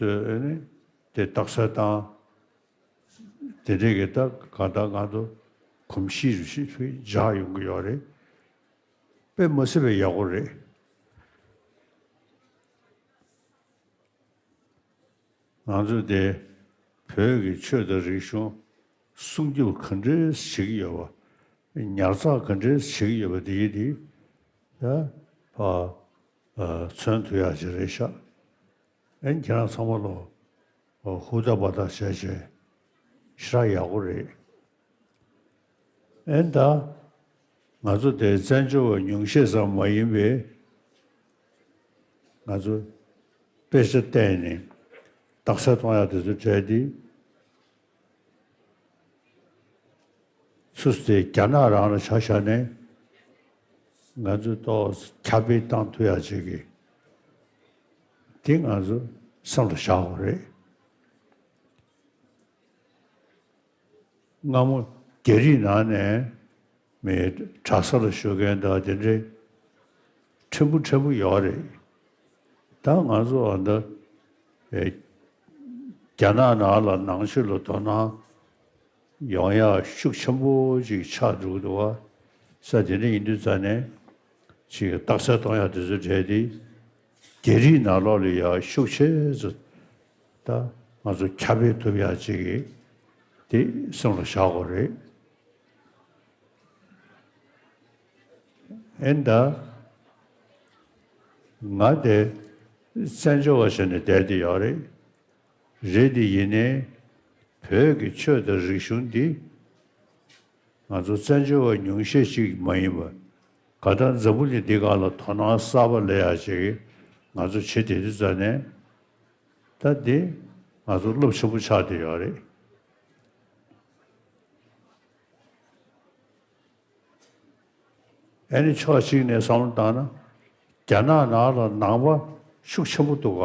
ཚོས་ཨེ་ནི་དེ་རྟགས་གསལ་བཏང་དེ་འདྲས་ཀྱི་ད་གང་ལྟར་ང་ཚོ་གོམས་གཤིས་རུ་ཞིག་འཇགས་ཡོང་གི་ཡོད་རེད། དཔེ་མ་སྲིད་པའི་ཡག་པོ་རེད། ང་ཚོས་དེ་བོད་ཀྱི་ཆོས་དང་རིག་གཞུང་སྲུང་སྐྱོབ་ག་འདྲས་བྱེད་ཀྱི་ཡོད་པ། ཉར་ཚགས་ག་འདྲས་བྱེད་ཀྱི་ཡོད་པ་དེ་ཡིན་དེ་ད་ཕ་མཚོན་ཐུབ་ཡག་ཅིག་རེད་ཤག་ཨེ་ཁྱེད་རང་ཚང་མ་ལོ་ཧུར་ཐག་འབད་ཐག་བྱས་བྱས་ཞེ་དྲག་ཡག་པོ་རེད། ཨེ་ད་ང་ཚོ་དེ་བཙན་བྱོལ་བ་ཉུང་ཤས་ཙམ་མ་ཡིན་པའི་ང་ཚོ་དཔེ་ཆ་བལྟས་ནས་རྟགས་གསལ་གཏོང་ཡག་དེ་ཚོ་གྲས་དེ་ཚུར་དེ་རྒྱ་ནག་རང་ལ་ཆ་བཞག་ནས་ང་ཚོས་ཏོག་ཙམ་ཁྱབ་སྤེལ་བཏང་ཐུབ་ཡག་ཅིག་གི་དེ་ང་ཚོ་བསམ་བློ་བཞག་དགོས་རེད། སྔ་མོ་རྒྱ་རིགས་ནང་ནས་ མི་གྲྭ་ས་ལ་བཞུགས་མཁན་དང་དེ་འདྲའི་ཕྲན་བུ་ཕྲན་བུ་ཡོད་རེད། ད་ང་ཚོ་ཨ་ད་ཨེ་རྒྱ་ནག་ནང་ལ་ནང་ཆོས་ལ་དོ་སྣང་ཡོང་ཡག་ཤུགས་ཆེན་པོ་ཅིག་ཆགས་འགྲོ་གི་འདུག་བ། ས་དེ་འདྲ་ཡིན་དུས་ཙང་ནས་ཅིག་རྟགས་གསལ་གཏོང་ཡག་དེ་ཚོ་གྲས་དེ་རྒྱ་རིགས་ནང་ལོགས་ལ་ཡག་ཤུགས་ཆེ་ཙམ་ད་ང་ཚོ་ཁྱབ་སྤེལ་ཐུབ་ཡག་ཅིག་གི་དེ་སེམས་ལ་བཞག་དགོས་རེད། ཨེ་ད། ང་དེ་བཙན་བྱོལ་བ་བྱས་ནས་བསྡད་དེ་ཡོད་རེད། རེད་དེ་ཡིན་ནའི་བོད་ཀྱི་ཆོས་དང་རིག་གཞུང་འདི་ང་ཚོ་བཙན་བྱོལ་བ་ཉུང་ཤས་ཤིག་མ་ཡིན་པར་གང་ལྟར་འཛམ་བུ་གླིང་འདི་སྒང་ལ་དོ་སྣང་གསར་པ་སླེབས་ཡག་ཅིག་ང་ཚོ་བྱེད་བསྡད་དུས་ཙང་ནས་ད་འདི་ང་ཚོ་རླབས་ཆེན་པོ་ཆགས་བསྡད་ཡོད་རེད། ཨེ་ནི་ཕྱོགས་གཅིག་ནས་བསམ་བློ་བཏང་ན་རྒྱ་ནག་ནང་ལ་ནང་པ་ཤུགས་ཆེན་པོ་འདུག་ག་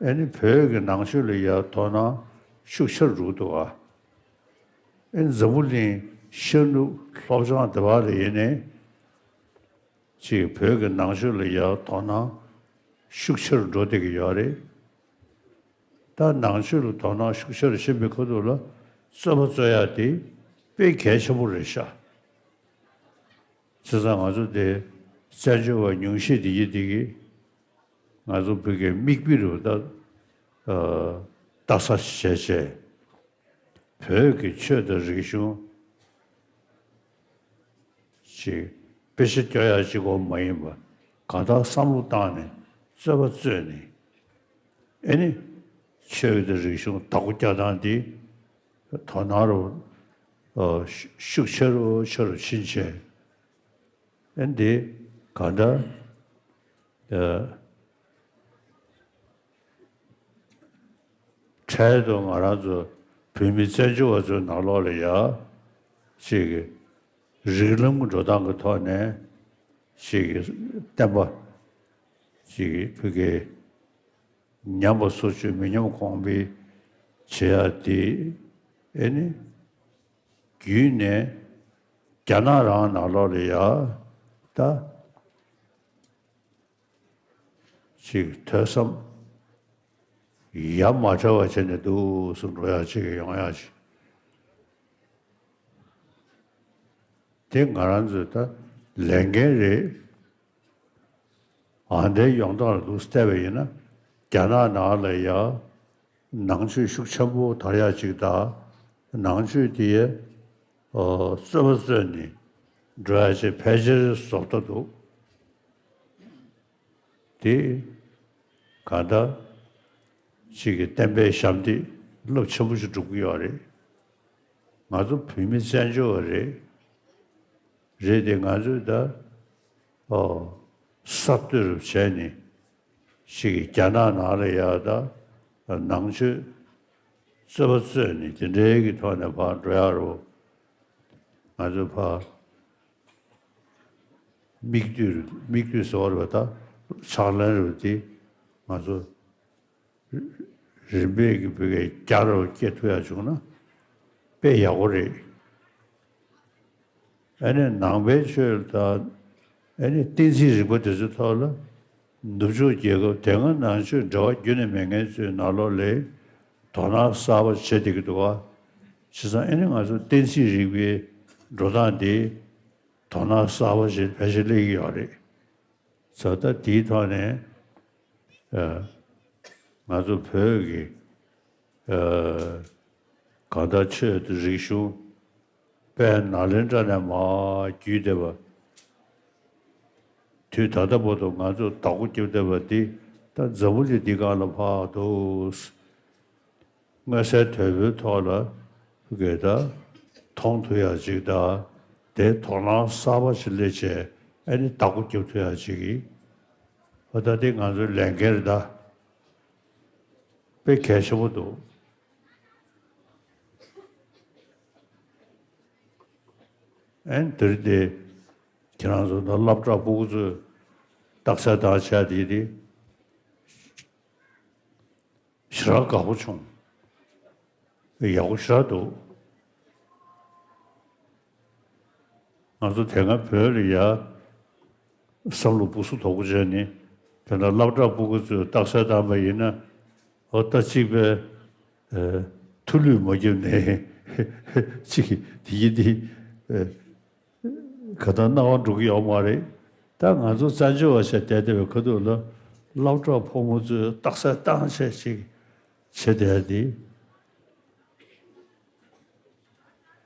ཨེ་ནི་བོད་ཀྱི་ནང་ཆོས་ལ་ཡང་དོ་སྣང་ཤུགས་ཆེར་འགྲོ་གི་འདུག་ག་ཨེ་ནི་འཛམ་བུ་གླིང་ཤར་ནུབ་ལྷོ་བྱང་དེ་བར་ལ་ཡིན་ནའི་ཅིག་བོད་ཀྱི་ནང་ཆོས་ལ་ཡང་དོ་སྣང་ཤུགས་ཆེར་འགྲོ་བསྡད་ཀྱི་ཡོད་རེད། ད་ནང་ཆོས་ལ་དོ་སྣང་ཤུགས་ཆེར་ཕྱིན་པའི་ཁ་ཐུག་ལ་རྩོད་པ་རྩོད་ཡག་དེ་དཔེ་གལ་ཆེན་པོ་རེད་ཤག་བྱས་ཙང་ང་ཚོ་དེ་བཙན་བྱོལ་བ་ཉུང་ཤས་དེ་ཡིན་དེ་གིས་ང་ཚོ་བོད་ཀྱི་མིག་དཔེ་རུ་ད་ལྟ་ས་བྱས་བྱས། བོད་ཀྱི་ཆོས་དང་རིག་གཞུང་ཅིག་དཔེ་ཆ་སྐྱོར་ཡག་ཅིག་གོ་མ་ཡིན་པ་གང་ལྟར་བསམ་བློ་བཏང་ནས་རྩོད་པ་རྩོད་ནས་ཨེ་ནི་ཆོས་དང་རིག་གཞུང་བདག་པོ་རྒྱག་སྟངས་འདི་དོ་སྣང་རུ་ཤུགས་ཆེ་རུ་ཆེ་རུ་ཕྱིན་བྱས། ཨེ་འདི་གང་ལྟར་ཨ་འཕྲལ་དུ་ང་རང་ཚོ་བོད་མི་བཙན་བྱོལ་བ་ཚོའི་ནང་ལོགས་ལ་ཡ་ཅིག་གི་རིགས་ལམ་གྱི་འགྲོ་སྟངས་ཀྱི་ཐོག་ནས་ཅིག་གི་བསྟན་པ་ཅིག་གི་བོད་ཀྱི་ཉམས་པ་སོར་ཆུད་མི་ཉམས་གོང་འཕེལ་བྱེད་ཡ་དེ་ཨེ་ནི་བརྒྱུད་ནས་རྒྱ་ནག་རང་ནང་ལོགས་ལ་ཡ་ད་ཅིག་ཐོས་བསམ་ཡ་མ་བྲལ་བ་བྱས་ནས་འདུག་སེ་འགྲོ་ཡ་ཅིག་ཡོང་ཡ་ཅིག་དེ་ང་རང་ཚོའི་ད་ལས་འགན་རེད། ཨ་འདྲའི་ཡོང་སྟངས་ལ་འདུག་བལྟས་པ་ཡིན་ན་རྒྱ་ནག་ནང་ལ་ཡ་ནང་ཆོས་ཤུགས་ཆེན་པོ་དར་ཡག་ཅིག་དང་ནང་ཆོས་དེ་ཡ་རྩོད་པ་རྩོད་ནས་འགྲོ་ཡག་ཅིག་ཕལ་ཆེར་བཟོ་ལྟ་འདུག་དེ་གང་ལྟར་ཅིག་གི་བསྟན་པའི་ཞབས་འདེགས་རླབས་ཆེན་པོ་ཞིག་སྒྲུབ་ཀྱི་ཡོད་རེད། ང་ཚོ་བོད་མི་བཙན་བྱོལ་བ་རེད། རེད་དེ་ང་ཚོས་ད་ཨོ་གསར་གཏོད་རུ་བྱས་ནས་ཅིག་གི་རྒྱ་ནག་ནང་ལ་ཡ་ད་ནང་ཆོས་རྩོད་པ་རྩོད་ནས་དེ་འདྲའི་གི་ཐོག་ནས་ཕར་འགྲོ་ཡག་རུ་ང་ཚོ་ཕར་མིག་ལྟོས་རུ་མིག་ལྟོས་ཟེར་བ་རེད་པ། ད་ཕྱག་ལེན་རུ་དེ་ང་ཚོ་རིམ་པས་ཀྱི་བོད་སྐད་རྒྱ་རུ་སྐྱེ་ཐུབ་ཡག་བྱུང་ན་དཔེ་ཡག་པོ་རེད། ཨ་ནི་ནང་པའི་ཆོས་དང་ཨ་ནི་བསྟན་སྲིད་རིག་པ་དེ་ཚོའི་ཐོག་ལ་ནུབ་ཕྱོགས་རྒྱལ་ཁབ་དེ་སྔ་ནང་ཆོས་འབྲེལ་བ་རྒྱུན་ནས་མེད་མཁན་ཚོའི་ནང་ལོགས་ལ་དོ་སྣང་གསར་པ་བྱེད་བསྡད་ཀྱི་འདུག་བ། བྱས་ཙང་ཨ་ནི་ང་ཚོ་བསྟན་སྲིད་རིག་པའི་འགྲོ་སྟངས་དེ་དོ་སྣང་གསར་པ་ཞིག་ཕལ་ཆེར་སླེབས་ཀྱི་ཡོད་རེད། བྱས་ཙང་དེའི་ཐོག་ནས་ཨ་ང་ཚོ་བོད་ཀྱི་ཨ་གང་ལྟར་ཆོས་དང་རིག་གཞུང་དཔལ་ནཱ་ལེནྡྲ་ནས་མར་བརྒྱུད་བསྡད་པ། དུས་ད་ལྟ་བར་དུ་ང་ཚོས་བདག་པོ་རྒྱབ་བསྡད་པ་འདི་ད་འཛམ་བུ་གླིང་འདི་སྒང་ལ་ཕར་འདུག་མངོན་གསལ་དོད་པོའི་ཐོག་ལ་ཕ་གིར་ད་མཐོང་ཐུབ་ཡག་ཅིག་དང་དེ་དོ་སྣང་གསར་པ་ཞིག་སླེབས་བྱས་ཨ་ནི་བདག་པོ་རྒྱབ་ཐུབ་ཡག་ཅིག་གི་ཨ་ད་དེ་ང་ཚོའི་ལས་འགན་རེད་ད། དཔེ་གལ་ཆེན་པོ་འདུག་ཨན་དེར་དེ་ཁྱེད་རང་ཚོ་ད་སློབ་གྲྭ་ཕྲུ་གུ་ཚོས་རྟགས་གསལ་བཏང་བྱས་དེ་དེ་ཞེ་དྲག་དགའ་པོ་བྱུང་། ཡག་པོ་ཞེ་དྲག་འདུག་ང་ཚོ་དེ་སྔ་བོད་ལ་ཡ་བསམ་བློ་སྦུག་སུ་དོག་པོ་བྱས་ནས་དེ་འདྲ་སློབ་གྲྭ་སྤུ་གུ་ཚོས་རྟགས་གསལ་བཏང་པ་ཡིན་ན། འོ་ད་གཅིག་པའི་ཨེ་ཐུ་ལུད་མ་བརྒྱབ་ནས་གཅིག་དེ་ཡིན་དེ་ཨེ་ག་ད་སྣང་བ་འགྲོ་གི་ཡོད་མ་རེད། ད་ང་ཚོ་བཙན་བྱོལ་བ་ཞིག་བསྡད་བསྡད་པའི་ཁ་ཐུག་ལ་སློབ་གྲྭ་ཕོ་མོ་ཚོས་རྟགས་གསལ་བཏང་བྱས་ཅིག་བྱེད་བསྡད་དེ།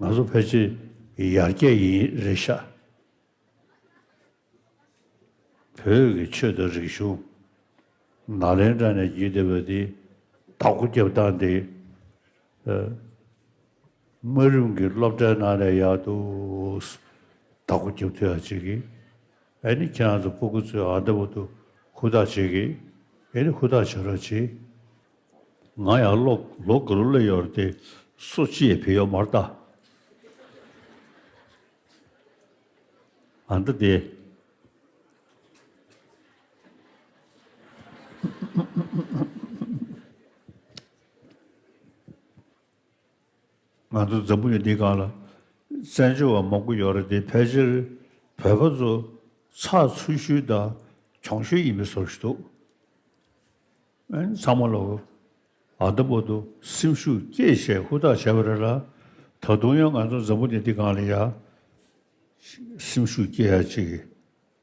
ང་ཚོ་ཕལ་ཆེར་ཡར་རྒྱས་ཡིན་རེད་ཤག་བོད་ཀྱི་ཆོས་དང་རིག་གཞུང་ནཱ་ལེནྡྲ་ནས་བརྒྱུད་བསྡད་པ་འདི་བདག་པོ་རྒྱབ་སྟངས་འདི། ཨ། དམའ་རིམ་གྱི་སློབ་གྲྭའི་ནང་ནས་ཡག་ཏུ་བདག་པོ་རྒྱབ་ཐུབ་ཡག་ཅིག་གིས། ཨ་ནི་ཁྱེད་རང་ཚོ་སྤུ་གུ་ཚོས་ཨ་འདྲ་པོ་འདུག་ཧུར་ཐག་བྱེད་ཀྱི། ཨ་ནི་ཧུར་ཐག་བྱེད་རོགས་བྱེད། ང་ཡང་ལོ་ལོ་དགུ་ལོ་སླེབས་ཡོད་རེད་དེ། སུ་གཅིག་ཡང་ཕེབས་ཡོད་མ་རེད་ད། ཨ་འདི་དེ། ང་ཚོ་འཛམ་བུ་གླིང་འདིའི་སྒང་ལ་བཙན་བྱོལ་བ་མང་པོ་ཡོད་རེད་དེ། ཕལ་ཆེར་བོད་པ་ཚོ་ཚགས་ཚུད་ཤོས་དང་གྱོང་ཤོས་ཡིན་པའི་བཟོ་ཞིག་འདུག་ཨ་ནི་ཚང་མ་ལོ་ཨ་འདྲ་པོ་འདུག་སེམས་ཤུགས་སྐྱེད་བྱས་ཧུར་ཐག་བྱས་པ་རེད་ལ། ད་དུང་ཡང་ང་ཚོ་འཛམ་བུ་གླིང་འདི་སྒང་ལ་ཡ་སེམས་ཤུགས་སྐྱེད་ཡ་ཅིག་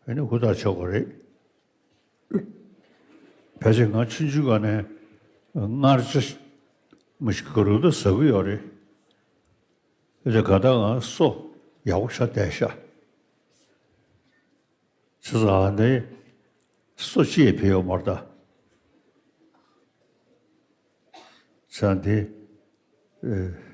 ཨ་ནི་ཧུར་ཐག་བྱེད་དགོས་རེད། ཕལ་ཆེར་ང་ཆུང་ཆུང་སྒང་ནས་མངར་ཆ་མི་ཞིག་ག་རུ་ད་ཟ་གི་ཡོད་རེད། དེ་ག་ད་ང་སོ་ཡག་པོ་ཤ་བསྡད་ཤག་བྱས་ཙང་ཨ་ནི་སོ་གཅིག་ཡང་ཕེབས་ཡོད་མ་རེད་ད། བྱས་ཙང་དེ་ཨེ།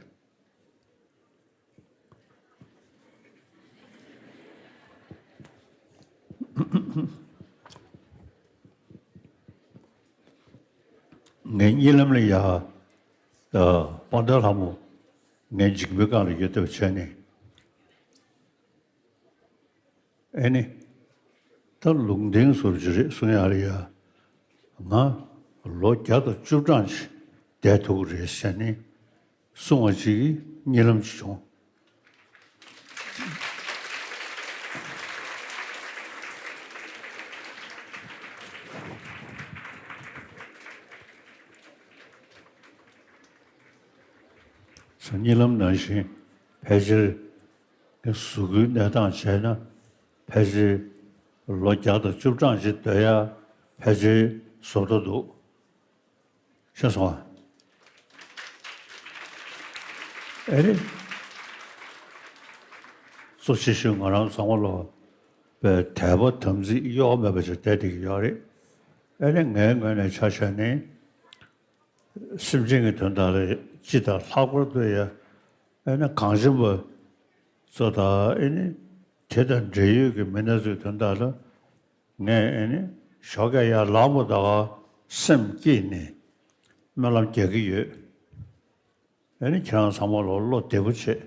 ངའི་གཉིད་ལམ་ལ་ཡ། ཨ། དཔལ་ལྡན་ལྷ་མོ་ངའི་མཇིང་པའི་སྒང་ལ་ཡོད་བསྡད་པ་བྱས་ནས། ཨེ་ནི། ད་ལུང་བསྟན་བཟོ་འདྲ་ཅིག་རེད་གསུང་ཡག་རེད་ཡ། ང་ལོ་བརྒྱ་དང་བཅུ་གྲངས་ཅིག་བསྡད་ཐུབ་ཀྱི་རེད་ཟེར་ནས་གསུང་བ་ཅིག་གིས་གཉིད་ལམ་ཅིག་བྱུང་། གཉིད་ལམ་ནང་བཞིན་ཕལ་ཆེར་གཟུགས་པོའི་གནས་སྟངས་བྱས་ན། ཕལ་ཆེར་ལོ་བརྒྱ་དང་བཅུ་གྲངས་ཅིག་སྡོད་ཡ་ཕལ་ཆེར་བཟོ་འདྲ་འདུག་ཤེས་སོང་ཨ། ཨེ་རེད། གཙོ་ཆེ་ཤོས་ང་རང་ཚང་མ་ལོ་པའི་དད་པ་དམ་ཚིག་གཡོ་བ་མེད་པ་ཞིག་བསྡད་བསྡད་ཀྱི་ཡོད་རེད། ཨེ་རེད། ངའི་ངོས་ནས་ཆ་བཞག་ནས། སེམས་ཅན་གྱི་དོན་དག་ལ་སྤྱི་དང་ལྷག་པར་དུ་ཡ། ཨེ་ནི་གངས་ཅན་པ་ཚོ་དང་ཨེ་ནི་དེ་དང་འབྲེལ་ཡོད་ཀྱི་མི་སྣ་ཚོའི་དོན་དག་ལ་ངས་ཨེ་ནི་ཞོགས་ཀས་ཡར་ལངས་པ་དང་སེམས་བསྐྱེད་ནས་སྨོན་ལམ་རྒྱག་གི་ཡོད། ཨེ་ནི་ཁྱེད་རང་ཚང་མ་ལོ་བློ་བདེ་པོ་བྱེད།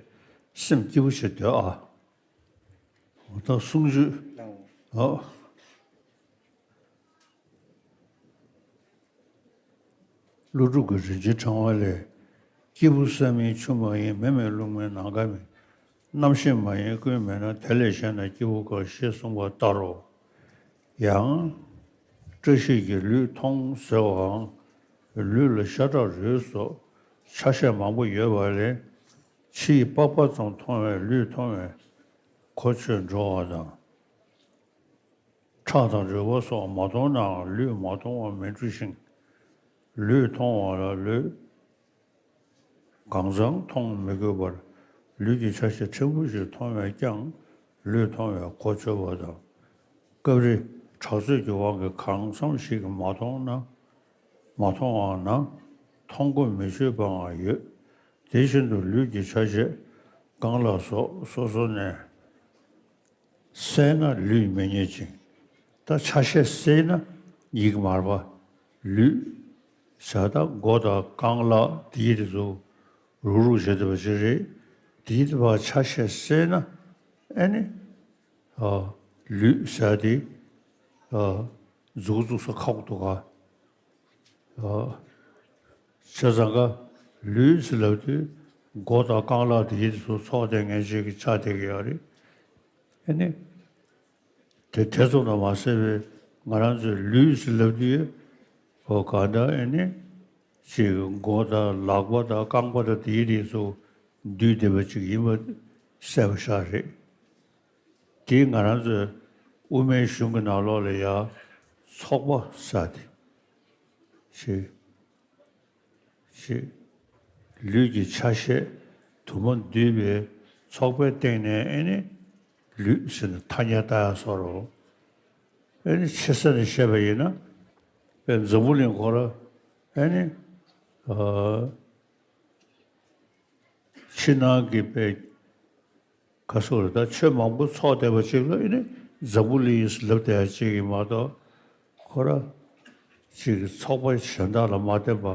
སེམས་སྐྱིད་པོ་བྱེད་སྡོད་ཨ། འོ་ད་གསུང་ཆོས། ཨོ། ཀླུ་སྒྲུབ་ཀྱི་རིན་ཆེན་ཕྲེང་བ་ལས། སྐྱེས་བུ་བསམ་ཡས་ཆུ་མ་ཡིན། མེ་མེད་རླུང་མེད་ནམ་མཁའ་མེད། རྣམ་ཤེས་མ་ཡིན་ཀུན་མེད་ན། དེ་ལས་གཞན་ན་སྐྱེ་བོ་གང་། ཞེས་གསུངས་པ་ལྟར་རོ། ཡང་། བཀྲ་ཤིས་ཀྱི་ལུས་མཐོང་ཟེར་བའང་ལུས་ལ་ཤ་ཁྲག་རུས་སོགས་ཆ་ཤས་མང་པོ་ཡོད་པ་ལས། ཕྱིའི་པགས་པ་ཙམ་མཐོང་བས་ལུས་མཐོང་བས་གོ་ཆོད་འགྲོ་བ་དང་། ཁྲག་དང་རུས་པ་སོགས་མ་མཐོང་ནའང་ལུས་མ་མཐོང་བར་མི་འགྲོ་ཞིང་། ལུས་མཐོང་བ་ལ་ལུས་གང་ཙམ་མཐོང་མི་དགོས་པར་ལུས་ཀྱི་ཆ་ཤས་ཕྲན་བུ་ཞིག་མཐོང་བས་ཀྱང་ལུས་མཐོང་བས་གོ་ཆོད་པ་དང་། སྐབས་རེ་གྲགས་ཚོད་ཀྱི་དབང་གིས་གང་འཚམ་ཞིག་མ་མཐོང་ན། མ་མཐོང་བ་ན་མཐོང་གོ་མི་ཆོད་པའང་ཡོད། དེ་བཞིན་དུ་ལུས་ཀྱི་ཆ་ཤས་རྐང་ལག་སོགས་སོ་སོ་ནས། བསལ་ན་ལུས་མི་རྙེད་ཅིང་། ད་ཆ་ཤས་བསལ་ན་ཡིད་མར་པ། ལུས་བྱ་དང་མགོ་དང་རྐང་ལག་དེ་ཡི་དེ་ཚོ་རུག་རུག་བྱེད་ཐུབ་པ་ཞིག་རེད། དེ་ཡི་དེ་བ་ཆ་ཤས་བསལ་ན་ཨེ་ནི། ཨ། ལུས་བྱ་དེ། ཨ། མཛུབ་བཙུགས་ས་ཁག་པོ་འདུག་ག་ཨ། བྱས་ཙང་ཀ་ལུས་ཟེར་ལབ་དུས་མགོ་དང་རྐང་ལག་དེ་ཡི་དེ་ཚོ་ཚོགས་དེ་ངན་བྱེད་ཀྱི་ཆ་དེ་གི་ཡོད་རེད། ཨ་ནི། དེ་ཐེ་ཚོམ་དང་མ་བསྲེས་པའི་ང་རང་ཚོའི་ལུས་ཟེར་ལབ་དུས། ཨོ་གང་ལྟར་ཨ་ནི། ཅིག་མགོ་དང་ལག་པ་དང་རྐང་པ་དང་དེའི་རིགས་སུ་འདུས་བསྡད་པ་ཅིག་ཡིན་པ་གསལ་པོ་ཤར་རེད། དེ་ང་རང་ཚོའི་དབུ་མའི་གཞུང་གི་ནང་ལོགས་ལ་ཡང་ཚོགས་པ་ཟེར་དེ་ཞིག་ཞིག་ལུས་ཀྱི་ཆ་ཤས་དུ་མ་འདུས་པའི་ཚོགས་པའི་སྟེང་ནས་ཨེ་ནི་ལུས་ཟེར་ནས་ཐ་སྙད་བཏགས་ཡ་བཟོ་འདྲ། ཨེ་ནི་ཆེ་ས་ནས་བཤད་པ་ཡིན་ན་དཔེ་འཛམ་བུ་གླིང་ཁོ་ར་ཨེ་ནི་ཨ། ཕྱི་ནང་གི་དཔེ་ཁ་སོ་རེ་ད་ཆོས་མང་པོ་ཚོགས་བསྡད་པ་ཅིག་ལ་ཨེ་ནི་འཛམ་བུ་གླིང་ལབ་བསྡད་ཡ་ཅིག་ཡིན་མ་གཏོགས། ཁོ་ར་ཅིག་ཚོགས་པ་གཞན་དག་ལ་མ་བརྟེན་པ་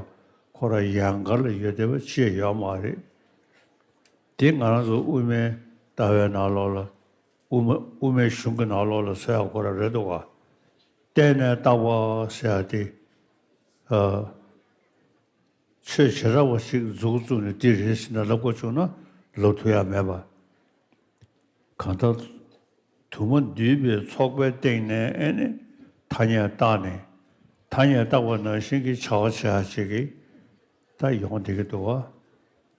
ཁོ་ར་ཡན་གར་ལ་ཡོད་བསྡད་པ་ཅི་ཡང་ཡོད་མ་རེད། དེ་ང་རང་ཚོ་དབུ་མའི་ལྟ་བའི་ནང་ལོགས་ལ་དབུ་མ་དབུ་མའི་གཞུང་གི་ནང་ལོགས་ལ་ཟེར་ཡ་ཁོ་ར་རེད་འདུག་ག་བརྟེན་ནས་བཏགས་པ་ཟེར་ཡ་དེ། ཨ། ཆོས་བྱེ་བྲག་པ་ཞིག་འཛུགས་བཙུགས་ནས་འདི་རེད་ཟེར་ནས་ལབ་དགོས་བྱུང་ན་ལབ་ཐུབ་ཡ་མེད་པ། གང་ལྟར་དུ་མ་འདུས་པའི་ཚོགས་པའི་སྟེང་ནས་ཨེ་ནི་ཐ་སྙད་བཏགས་ནས། ཐ་སྙད་བཏགས་པ་ནང་བཞིན་གྱི་བྱ་བ་བྱེད་ཡ་ཅིག་གི་ད་ཡོང་བསྡད་ཀྱི་འདུག་བ།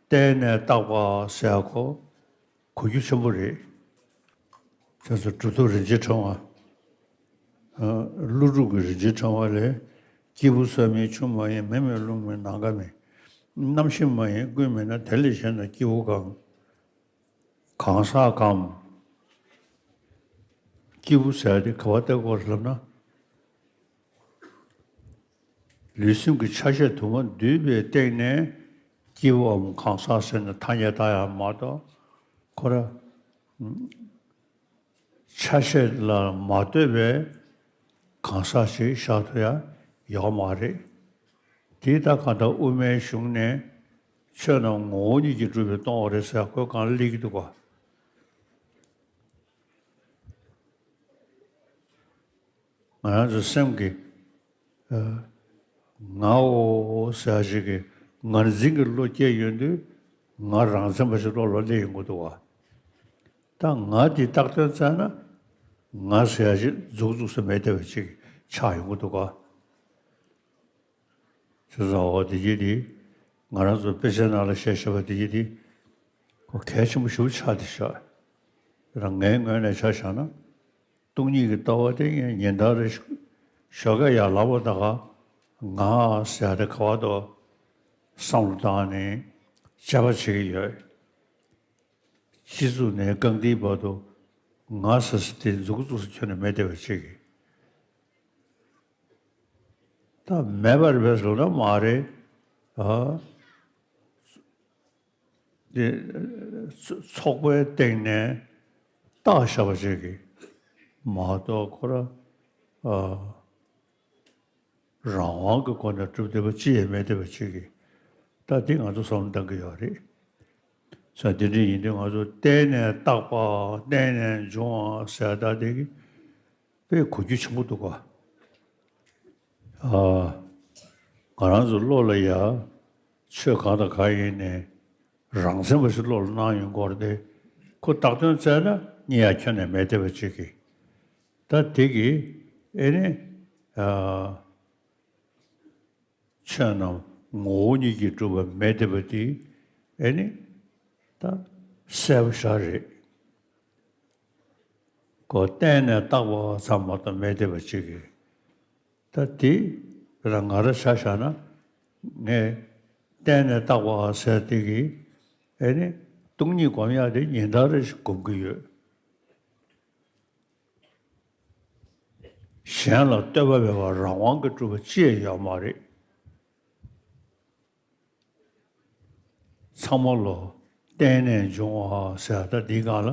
བརྟེན་ནས་བཏགས་པ་ཟེར་ཡ་ཁོ། གོ་རྒྱུ་ཆེན་པོ་རེད། ཁྱེད་ཚོ་གྲུབ་ཐོབ་རིན་ཆེན་ཕྲེང་བ། ཨ། ཀླུ་སྒྲུབ་ཀྱི་རིན་ཆེན་ཕྲེང་བ་ལས། སྐྱེས་བུ་བསམ་ཡས་ཆུང་མ་ཡིན། མེ་མེད་རླུང་མེད་ནམ་མཁའ་མེད། རྣམ་ཤེས་མ་ཡིན་ཀུན་མེད་ན། དེ་ལས་གཞན་ན་སྐྱེས་བུ་གང་། གང་ཟག་གམ། སྐྱེས་བུ་ཟེར་ཡ་དེ་ག་བ་བལྟ་དགོས་ལབ་ན། ལུས་སེམས་ཀྱི་ཆ་ཤས་དུ་མ་འདུས་པའི་སྟེང་ནས་སྐྱེས་བུའམ་གང་ཟག་ཟེར་ནས་ཐ་སྙད་བཏགས་ཡ་མ་གཏོགས། ཁོ་ར་ཆ་ཤས་ལ་མ་ལྟོས་པའི་གང་ཟག་ཞིག་བཞག་ཐུབ་ཡ་ཡོད་མ་རེད། དེ་ད་གང་ལྟར་དབུ་མའི་གཞུང་ནས་ཆོས་རྣམས་ངོ་བོ་ཉིད་ཀྱིས་གྲུབ་པས་སྟོང་པ་རེད་ཟེར་ཁོས་གང་ལ་སླེབས་ཀྱི་འདུག་ག་ང་རང་ཚོའི་སེམས་ཀྱི་ཨ། ངའོ་ཟེར་ཡ་ཞིག་གི་ངར་འཛིན་གྱི་བློ་སྐྱེས་ཡོང་དུས། ང་རང་མཚན་པ་ཞིག་བློ་ལ་སླེབས་ཡོང་གི་འདུག་བ། ད་ང་འདི་བཏགས་དོན་བཙལ་ན། ང་ཟེར་ཡ་ཞིག་འཛུགས་འཛུགས་ས་མེད་བསྡད་པ་ཅིག་ཆགས་ཡོང་གི་འདུག་ག་ཞེས་སོ། འོ་དེ་རྗེས་དེ་ང་རང་ཚོ་དཔེ་ཆའི་ནང་ལ་བཤད་བཤད་པ་དེ་རྗེས་དེ་ཁོ་གལ་ཆེན་པོ་ཞེ་པོ་ཆགས་བསྡད་ཤག་རང་ངའི་ངོས་ནས་ཆ་བཞག་ན། སྟོང་ཉིད་ཀྱི་ལྟ་བ་དེ་ངས་ཉིན་ལྟར་རེ་ཞོགས་ཀས་ཡར་ལངས་པ་དང་ང་ཟེར་ཡ་དེ་ག་བར་དུ་བསམ་བློ་བཏང་ནས་དཔྱད་པ་བྱེད་ཀྱི་ཡོད། སྤྱི་གཙུག་ནས་རྐང་མཐིལ་བར་དུ་ང་ཟེར་ས་དེ་འཛུགས་འཛུགས་ས་ཁྱོན་ནས་མེད་བསྡད་པ་ཅིག་གིས། ད་མེད་པ་རེད་པས་ལབ་ན་མ་རེད། ཨ། དེ་ཚོགས་པའི་སྟེང་ནས་བཏགས་བཞག་པ་ཅིག་གིས་མ་གཏོགས་ཁོ་ར། ཨ། རང་དབང་གི་སྒོ་ནས་གྲུབ་བསྡད་པ་ཅི་ཡང་མེད་བསྡད་པ་ཅིག་གིས། ད་འདི་ང་ཚོ་བསམ་བློ་གཏང་གི་ཡོད་རེད། ས་དེ་འདྲ་ཡིན་དུས་ང་ཚོ་བརྟེན་ནས་བཏགས་པ། བརྟེན་ནས་འབྱུང་བ་ཟེར་ཡ་ད་དེ་གི་དཔེ་གོ་རྒྱུ་ཆེན་པོ་འདུག་ག་ཨ། ང་རང་ཚོ་བློ་ལ་ཡ་ཆོས་གང་དང་གང་ཡིན་ནའི་རང་མཚན་པ་ཞིག་བློ་ལ་སྣང་ཡོང་གི་ཡོད་རེད་དེ། ཁོ་བཏགས་དོན་བཙལ་ན་རྙེད་ཡ་ཁྱོན་ནས་མེད་བསྡད་པ་ཅིག་གིས། ད་དེ་གིས་ཨེ་ནི། ཨ། ཆོས་རྣམས་ངོ་བོ་ཉིད་ཀྱིས་གྲུབ་པ་མེད་བསྡད་པ་དེ་ཨེ་ནི་ད་གསལ་པོ་ཞེ་དྲག་རེད། ཁོ་བརྟེན་ནས་བཏགས་པ་ཙམ་མ་གཏོགས་མེད་བསྡད་པ་ཅིག་གིས། ད་དེ་རང་ང་རང་ཆ་བཞག་ན་ངས་བརྟེན་ནས་བཏགས་པ་ཟེར་དེ་གིས་ཨེ་ནི་སྟོང་ཉིད་སྒོམ་ཡག་དེ་ཉིན་ལྟར་རེ་བཞིན་སྒོམ་གྱི་ཡོད། གཞན་ལ་ལྟོས་པ་མེད་པར་རང་དབང་གིས་གྲུབ་པ་ཅི་ཡང་ཡོད་མ་རེད། ཚང་མ་བློ་བརྟེན་ནས་འབྱུང་བ་ཟེར་ད་འདིའི་སྒང་ལ་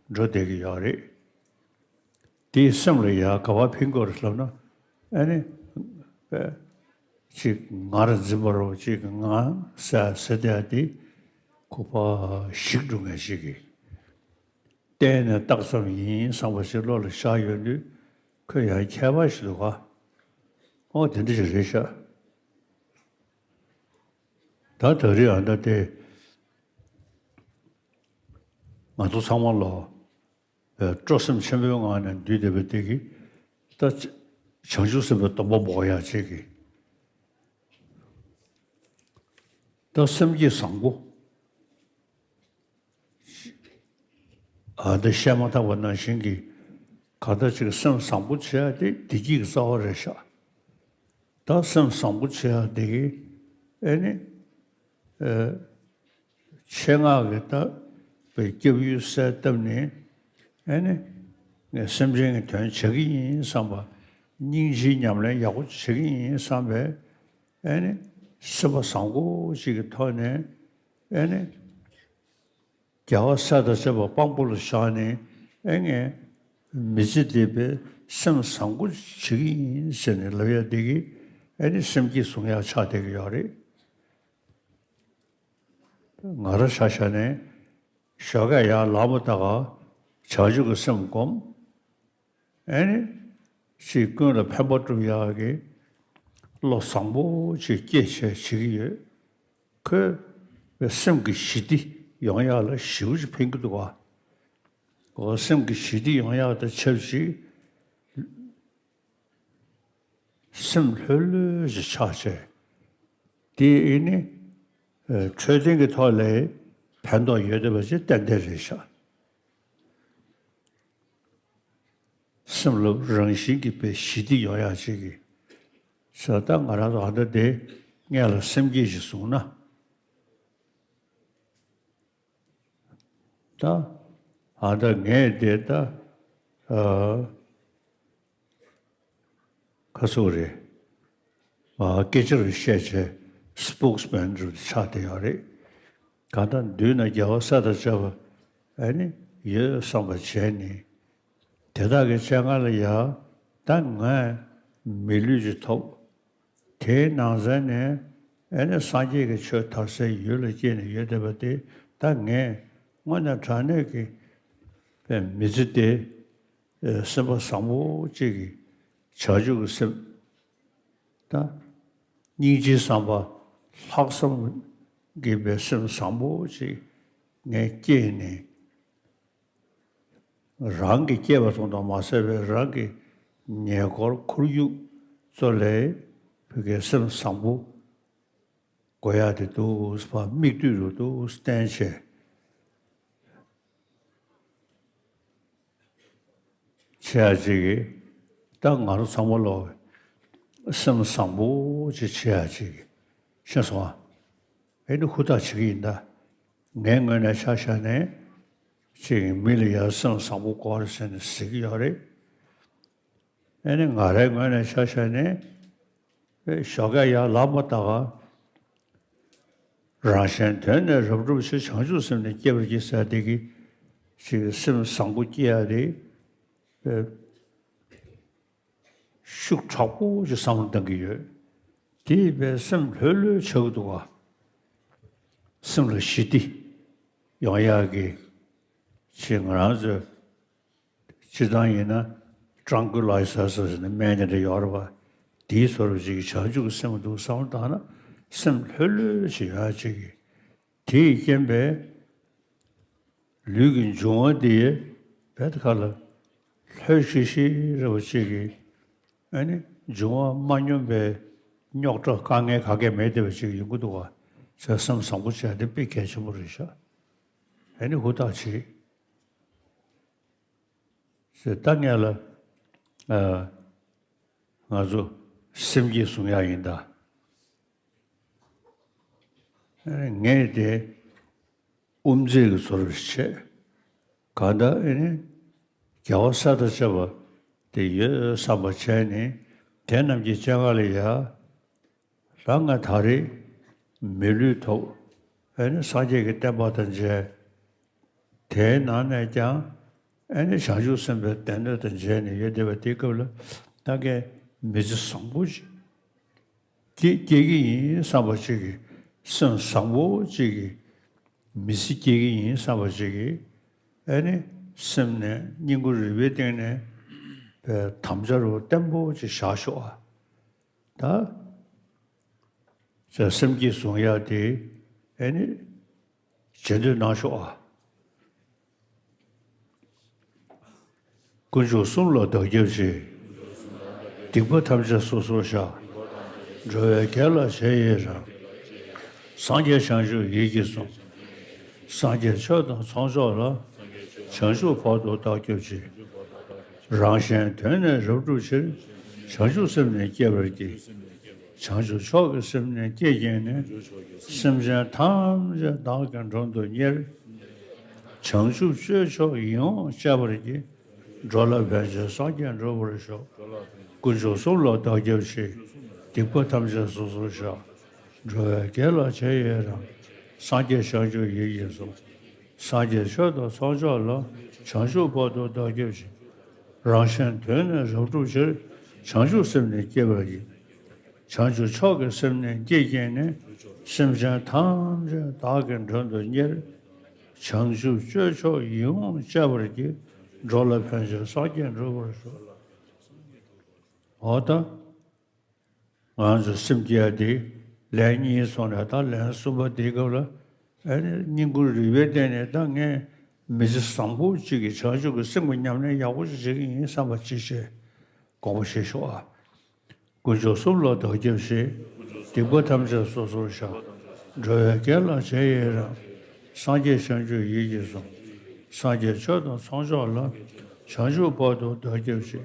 འགྲོ་བསྡད་ཀྱི་ཡོད་རེད། དེའི་སེམས་ལ་ཡ་ག་པར་ཕན་གྱི་ཡོད་རེད་ལབ་ན། ཨ་ནི། ཅིག་ངར་འཛིན་པ་རོ་ཅིག་ང་ཟེར་ཟེར་བསྡད་ཡ་དེ་ཁོ་ཕར་ཞིག་འགྲོ་མཁན་ཞིག་གིས། བརྟེན་ནས་བཏགས་ཙམ་ཡིན་བསམ་པ་ཞིག་བློ་ལ་ཤར་ཡོང་དུས་ཁོས་ཡང་ཁྱད་པར་ཞིག་འདུག་ག་ཨོ་དེ་འདྲ་ཞིག་རེད་ཤག་ད་ད་རེས་ཨ་ད་དེ་ང་ཚོ་ཚང་མ་ལོ། སྤྲོ་སེམས་ཆེན་པོའི་ངང་ནས་འདུས་བསྡད་པ་དེ་གིས་ད་བྱང་ཆུབ་སེམས་དཔའི་སྡོམ་པ་འབོག་ཡག་ཅིག་གིས། ད་སེམས་བསྐྱེད་བཟང་པོ། ཨ་ད་བཤད་མ་ཐག་པ་ནང་བཞིན་གྱི་གང་ལྟར་ཅིག་སེམས་བཟང་པོ་བྱེད་ཡག་དེ་བདེ་སྐྱིད་ཀྱི་རྩ་བ་རེད་ཤག་ད་སེམས་བཟང་པོ་བྱེད་ཡག་དེ་གིས་ཨེ་ནི་ཨེ་ཆེད་མངགས་ཀྱི་ད་པའི་སྐྱབས་ཡུལ་གསལ་བཏབ་ནས་ཨེ་ནི་ངས་སེམས་ཅན་གྱི་དོན་བྱེད་ཀྱི་ཡིན་བསམ་པ། སྙིང་རྗེའི་ཉམས་ལེན་ཡག་པོ་བྱེད་ཀྱི་ཡིན་བསམ་པའི་ཨེ་ནི་སེམས་པ་བཟང་པོ་ཅིག་གི་ཐོག་ནས་ཨེ་ནི། རྒྱལ་བ་སྲས་དང་བཅས་པ་དཔང་པོ་ལ་བཞག་ནས་ཨེ་ངས་མི་ཚེ་འདི་པའི་སེམས་བཟང་པོ་བྱེད་ཀྱི་ཡིན་ཟེར་ནས་ལབ་ཡ་འདི་གིས་ཨེ་ནི་སེམས་བསྐྱེད་བཟུང་ཡ་ཆགས་བསྡད་ཀྱི་ཡོད་རེད། ང་རང་ཆ་བཞག་ནས་ཞོགས་ཀས་ཡར་ལངས་པ་ད་ག་བྱང་ཆུབ་ཀྱི་སེམས་བསྒོམ། ཨེ་ནི། ཅིག་ཀུན་ལ་ཕན་པ་སྒྲུབ་ཡག་གི་བློ་བཟང་པོ་ཅིག་སྐྱེད་བྱས་བྱེད་ཀྱི་ཡོད། ཁོས་པའི་སེམས་ཀྱི་ཞི་བདེ་ཡོང་ཡག་ལ་ཞེ་པོ་ཅིག་ཕན་གྱི་འདུག་ག་འོ་སེམས་ཀྱི་ཞི་བདེ་ཡོང་ཡག་དང་ཆབས་ཅིག་སེམས་ལྷོད་ལྷོད་ཅིག་ཆགས་བྱས། དེ་ཨེ་ནི། འཕྲོད་བསྟེན་གྱི་ཐོག་ལ་ཕན་ཐོགས་ཡོད་བསྡད་པ་ཅིག་ཏན་ཏན་རེད་ཤག་སེམས་ལ་རང་བཞིན་གྱིས་པའི་ཞི་བདེ་ཡོང་ཡག་ཅིག་གིས། ཟེར་ད་ང་རང་ཚོ་ཨ་ད་དེ་སྔས་ལ་སེམས་བསྐྱེད་ཅིག་བཟུང་ན། ད་ཨ་ད་ངས་དེ་ད་ཨ། ཁ་སོ་རེད། ཨ་སྐད་ཆ་རུ་བཤད་བྱས་སི་པོག་སི་མེན་རུ་ཆགས་བསྡད་ཡོད་རེད། གང་ལྟར་མདུན་ན་རྒྱལ་བ་སྲས་དང་བཅས་པ་ཨ་ནི་ཡོད་བསམ་པ་བྱས་ནས། དེ་དག་གི་སྤྱན་སྔ་ལ་ཡ་ད་ངས་མི་ལུས་ཅིག་ཐོབ། དེའི་ནང་ཚན་ནས་ཨ་ནི་སངས་རྒྱས་ཀྱི་ཆོས་དར་སའི་ཡུལ་ལ་སྐྱེས་ནས་ཡོད་བསྡད་པ་དེ་ད་ངས་དངོས་གནས་དྲང་གནས་ཀྱི་པའི་མི་ཚེ་དེ། ཨེ་སེམས་པ་བཟང་པོ་གཅིག་གིས་བྱང་ཆུབ་ཀྱི་སེམས་དང་། སྙིང་རྗེའི་བསམ་པ། ལྷག་བསམ་གྱི་པའི་སེམས་བཟང་པོ་གཅིག་ངས་བསྐྱེད་ནས། རང་གིས་བསྐྱེད་པ་ཙམ་དུ་མ་ཟད་པའི་རང་གི་ཉེ་འཁོར་ཁོར་ཡུག་ཚོ་ལ་བོད་ཀྱི་སེམས་བཟང་པོ། དགོས་ཡག་དེ་འདུག་ཕར་མིག་ལྟོས་རུ་འདུག་བསྟན་བྱས། བྱེད་ཡག་ཅིག་གིས་ད་ང་རང་ཚང་མ་ལོག་སེམས་བཟང་པོ་ཅིག་བྱེད་ཡག་ཅིག་གིས་ཤེས་སོང་ཨ། ཨེ་ནི་ཧུར་ཐག་བྱེད་ཀྱི་ཡིན་ད། ངའི་ངོས་ནས་ཆ་བཞག་ནས་ཅིག་མི་ལ་ཡ་སེམས་བཟང་པོ་དགོས་རེད་ཟེར་ནས་ཟེར་གྱི་ཡོད་རེད། ཨེ་ནི་ང་རའི་ངོས་ནས་ཆ་བཞག་ནས། ཨེ་ཞོགས་ཀས་ཡར་ལངས་པ་ད་ག་རང་གཞན་དོན་ནི་རབ་བསྒྲུབ་ཕྱིར། བྱང་ཆུབ་སེམས་ནི་བསྐྱེད་པར་བགྱི་ཟེར་དེ་གི་ཅིག་སེམས་བཟང་པོ་སྐྱེ་ཡ་རེད། ཨེ་ཤུགས་དྲག་པོ་ཅིག་བསམ་བློ་བཏང་གི་ཡོད། དེ་ཡིན་པས་སེམས་ལྷོད་ལྷོད་ཆགས་ཀྱི་འདུག་ག་སེམས་ལ་ཞི་བདེ་ཡོང་ཡག་གི་ཅིག་ང་རང་ཚོས། སྤྱིར་བཏང་ཡིན་ན་ཀྲང་ཀུ་ལའི་ཛར་ཟེར་ནས་སྨན་དེ་འདྲ་ཡོད་རེད་པ། དེའི་བཟོ་འདྲ་ཅིག་གི་བྱང་ཆུབ་ཀྱི་སེམས་འདུག་བསམ་བློ་བཏང་ན་སེམས་ལྷོད་ལྷོད་ཅིག་ཡོད་ཅིག་གི། དེས་རྐྱེན་པས་ལུས་ཀྱི་འབྱུང་བ་འདི་བེད་ཁ་ལ་ལྷོད་ཤིག་ཤིག་རེ་བ་ཅིག་གི། ཨ་ནི་འབྱུང་བ་མ་སྙོམས་པའི་རྙོག་དྲ་དཀའ་ངལ་ག་གེ་མེད་བསྡད་པ་ཅིག་ཡོང་གི་འདུག་ག་ཟེར་སེམས་བཟང་པོ་བྱས་དེ་དཔེ་གལ་ཆེན་པོ་རེད་ཤག་ཨ་ནི་ཧུར་ཐག་བྱེད། ཟེར་ད་ངས་ལ། ཨ། ང་ཚོ་སེམས་བསྐྱེད་བཟུང་ཡག་ཡིན་ད། ཨ་ངས་དེ་དབུ་མཛད་ཀྱི་བཟོ་འདྲ་བྱས། གང་ལྟར་ཨེ་ནི་རྒྱལ་བ་སྲས་དང་བཅས་པ་དེ་ཡོད་བསམ་པ་བྱས་ནས་དེ་རྣམས་ཀྱི་སྤྱན་སྔ་ལ་ཡ། ད་ང་ད་རེས་མི་ལུས་ཐོབ། ཨེ་ནི་སངས་རྒྱས་ཀྱི་བསྟན་པ་དང་མཇལ། དེའི་ནང་ནས་ཀྱང་ཨེ་ནི་བྱང་ཆུབ་སེམས་དཔའི་སྡེ་སྣོད་དང་མཇལ་ནས་ཡོད་བསྡད་པ་དེའི་སྐབས་ལ་ད་ངས་མི་ཚེ་བཟང་པོ་ཅིག་སྐྱེ་སྐྱེ་གི་ཡིན་བསམ་པ་ཅིག་གི་སེམས་བཟང་པོ་ཅིག་གི་མི་ཚེ་སྐྱེ་གི་ཡིན་བསམ་པ་ཅིག་གི་ཨེ་ནི་སེམས་ནས་སྙིང་ཁུང་རུས་པའི་གཏིང་ནས་པའི་དམ་བཅའ་རུ་བརྟན་པོ་ཅིག་བཞག་ཤོག་ཨ། ད། ཟེར་སེམས་བསྐྱེད་བཟུང་ཡག་དེ་ཨེ་ནི་བྱེད་འདོད་གནང་ཤོག་ཨ། དཀོན་མཆོག་གསུམ་ལ་བདག་སྐྱབས་མཆི། སྡིག་པ་ཐམས་ཅད་སོ་སོར་བཤགས། འགྲོ་བའི་དགེ་ལ་རྗེས་ཡི་རང་། སངས་རྒྱས་བྱང་ཆུབ་ཡིད་ཀྱིས་བཟུང་། སངས་རྒྱས་ཆོས་དང་ཚོགས་མཆོག་ལ། བྱང་ཆུབ་བར་དུ་བདག་སྐྱབས་མཆི། རང་གཞན་དོན་ནི་རབ་བསྒྲུབ་ཕྱིར། བྱང་ཆུབ་སེམས་ནི་བསྐྱེད་པར་བགྱི། བྱང་ཆུབ་མཆོག་གི་སེམས་ནི་བསྐྱེད་བགྱིས་ནས། སེམས་ཅན་ཐམས་ཅད་བདག་གིས་མགྲོན་དུ་གཉེར། བྱང་ཆུབ་སྤྱོད་མཆོག་ཡིད་འོང་སྤྱད་པར་བགྱི། འགྲོ་ལ་ཕན་ཕྱིར་སངས་རྒྱས་འགྲུབ་པར་ཤོག། དཀོན་མཆོག་གསུམ་ལ་བདག་སྐྱབས་མཆི། སྡིག་པ་ཐམས་ཅད་སོ་སོར་བཤགས། འགྲོ་བའི་དགེ་ལ་རྗེས་ཡི་རང་། སངས་རྒྱས་བྱང་ཆུབ་ཡིད་ཀྱིས་བཟུང་། སངས་རྒྱས་ཆོས་དང་ཚོགས་མཆོག་ལ། བྱང་ཆུབ་བར་དུ་བདག་སྐྱབས་མཆི། རང་གཞན་དོན་ནི་རབ་བསྒྲུབ་ཕྱིར། བྱང་ཆུབ་སེམས་ནི་བསྐྱེད་པར་བགྱི། བྱང་ཆུབ་མཆོག་གི་སེམས་ནི་བསྐྱེད་བགྱིས་ནས། སེམས་ཅན་ཐམས་ཅད་བདག་གིས་མགྲོན་དུ་གཉེར། བྱང་ཆུབ་སྤྱོད་མཆོག་ཡིད་འོང་སྤྱད་པར་བགྱི། འགྲོ་ལ་ཕན་ཕྱིར་སངས་རྒྱས་འགྲུབ་པར་ཤོག། འོ་ད། ང་ཚོ་སེམས་བསྐྱེད་ཡ་དེ་ལན་གཉིས་སོང་ནས། ད་ལན་གསུམ་པ་དེའི་སྐབས་ལ། ཨ་ནི་བསྙེན་བཀུར་རིགས་པའི་སྟེང་ནས། ད་ངས་མི་ཚེ་བཟང་པོ་གཅིག་གི་བྱང་ཆུབ་ཀྱི་སེམས་ཀྱི་ཉམས་ལེན་ཡག་པོ་ཞིག་བྱེད་ཀྱི་ཡིན་བསམ་པ་ཅིག་བྱས། དགོངས་པ་བཞེས་ཤོག་ཨ། དཀོན་མཆོག་གསུམ་ལ་བདག་སྐྱབས་མཆི། སྡིག་པ་ཐམས་ཅད་སོ་སོར་བཤགས། འགྲོ་བའི་དགེ་ལ་རྗེས་ཡི་རང་། སངས་རྒྱས་བྱང་ཆུབ་ཡིད་ཀྱིས་བཟུང་། སངས་རྒྱས་ཆོས་དང་ཚོགས་མཆོག་ལ། བྱང་ཆུབ་བར་དུ་བདག་སྐྱབས་མཆི།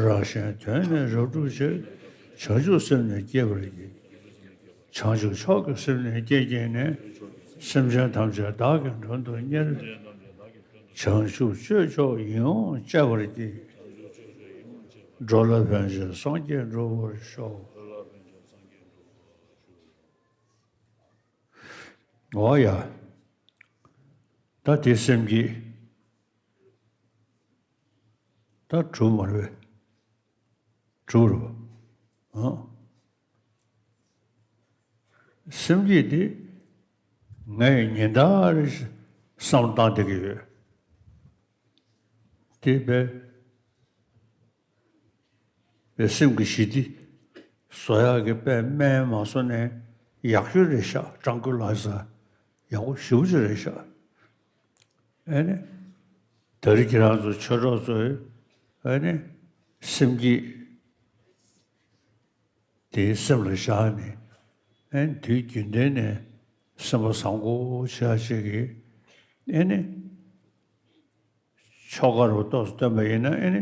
རང་གཞན་དོན་ནི་རབ་བསྒྲུབ་ཕྱིར། བྱང་ཆུབ་སེམས་ནི་བསྐྱེད་པར་བགྱི། བྱང་ཆུབ་མཆོག་གི་སེམས་ནི་བསྐྱེད་བགྱིས་ནས། སེམས་ཅན་ཐམས་ཅད་བདག་གིས་མགྲོན་དུ་གཉེར། བྱང་ཆུབ་སྤྱོད་མཆོག་ཡིད་འོང་སྤྱད་པར་བགྱི། འགྲོ་ལ་ཕན་ཕྱིར་སངས་རྒྱས་འགྲུབ་པར་ཤོག། འོ་ཡ། ད་དེ་སེམས་བསྐྱེད། ད་གྲུབ་མ་རེད་པས། གྲུབ་རེད་པ། ཨང་། སེམས་བསྐྱེད་དེ་ངས་ཉིན་ལྟར་བསམ་བློ་བཏང་བསྡད་ཀྱི་ཡོད། དེ་བས། པའི་སེམས་ཀྱི་ཞི་བདེ་བཟོ་ཡག་གི་དཔེ་སྨན་མ་བཟོ་ནས་ཡག་ཤོས་རེད་ཤག། སྤྲང་པོ་ལ་ཟ་ཡག་པོ་ཞེ་པོ་ཅིག་རེད་ཤག། ཨེ་ནི། ད་རེས་ཁྱེད་རང་ཚོ་ཆོས་གྲོགས་ཚོས་ཨེ་ནི། སེམས་བསྐྱེད་དེ་སེམས་ལ་བཞག་ནས། ཨེ་ནི་དུས་རྒྱུན་ལྡན་ནས་སེམས་པ་བཟང་པོ་བྱེད་ཡག་ཅིག་གིས་ཨེ་ནི། ཆོ་ག་རུ་ཏོག་ཙམ་བཏོན་པ་ཡིན་ན། ཨེ་ནི་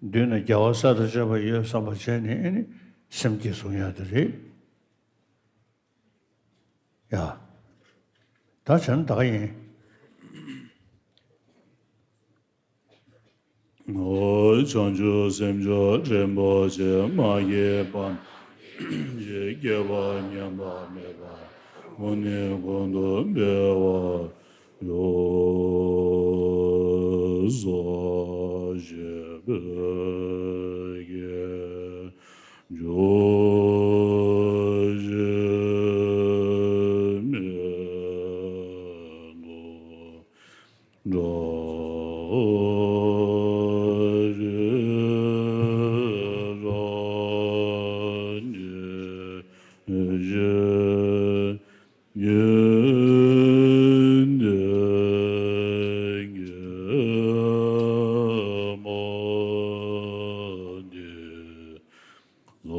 མདུན་ན་རྒྱལ་བ་ས་དང་བཅས་པ་ཡོད་བསམ་པ་བྱས་ནས། ཨེ་ནི་སེམས་བསྐྱེད་བཟུང་ཡག་དེ་རེད་ཡ། ད་བྱས་ན་ད་ག་ཡིན། ཨོ། བྱང་ཆུབ་སེམས་མཆོག་རིན་པོ་ཆེ། མ་སྐྱེས་པ་སྐྱེས། སྐྱེས་པ་ཉམས་པ་མེད་པ། ཀུན་ནས་ཀུན་ཏུ་འཕེལ་བར་ཤོག། ཞེས་བོད་ཀྱི་ཇོ་བོ་མེ་ཏོག་འདྲ་རེ་རང་ཉིད་ཀྱི་ཡོན་ཏན་ཉིད་མ་འདི་ལ།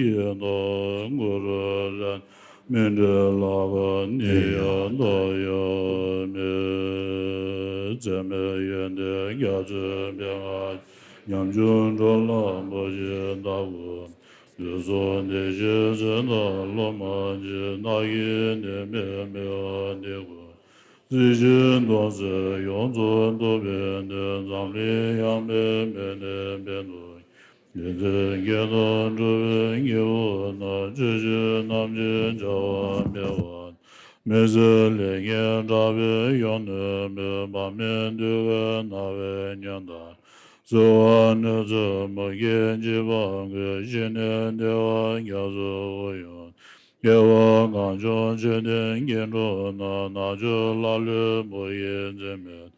ཡི་དྭགས་གུ་རུ་རཏྣ་སྨིན་གྲོལ་ལྷ་ཁང་ནི་ཡང་དག་ཡོད་མོད། འཛད་མེད་ཡོན་ཏན་རྒྱ་མཚོའི་མན་ངག་ཉམ་ཆུང་འགྲོ་ལ་བུ་ཞིག་བདག་གོ། དུས་གསུམ་བདེ་གཤེགས་ཚེ་དང་ལོ་མ་མཆིས། ནགས་ཀྱི་ནི་མི་མི་བ་འདི་ཀོ། སྲིད་ཞིའི་སྡོམ་བརྩོན་ཡོངས་རྫོགས་ཐོབ་པའི་མཐུས། འཛམ་གླིང་ཡང་མེད་མི་ནི་འབད་དོ། དེ་ཚེ་དགེ་དང་གྲུབ་པའི་དངོས་པོ་རྣམས། ཆོས་བཞིན་རྣམ་འབྱེད་བྱ་བ་མེད་པ། མི་བཟད་ལས་ངན་དྲག་པོས་ཡོངས་གནོད་མོད། བག་མེད་འདུལ་བའི་རྣ་བས་ཉོན་དང་། གསོད་པ་གནོད་འཚེ་མུ་གེས་འཇིགས་པ་ཀུན། ཞི་གནས་བདེ་བ་རྒྱ་མཚོའི་དབུས་ཡོད། སྐྱེ་བ་གང་བྱུང་ཆོས་ལྡན་སྐྱེ་འགྲོ་ན། ནག་ཕྱོགས་ལྷ་ལུས་བུ་ཡིས་འཛིན་མེད།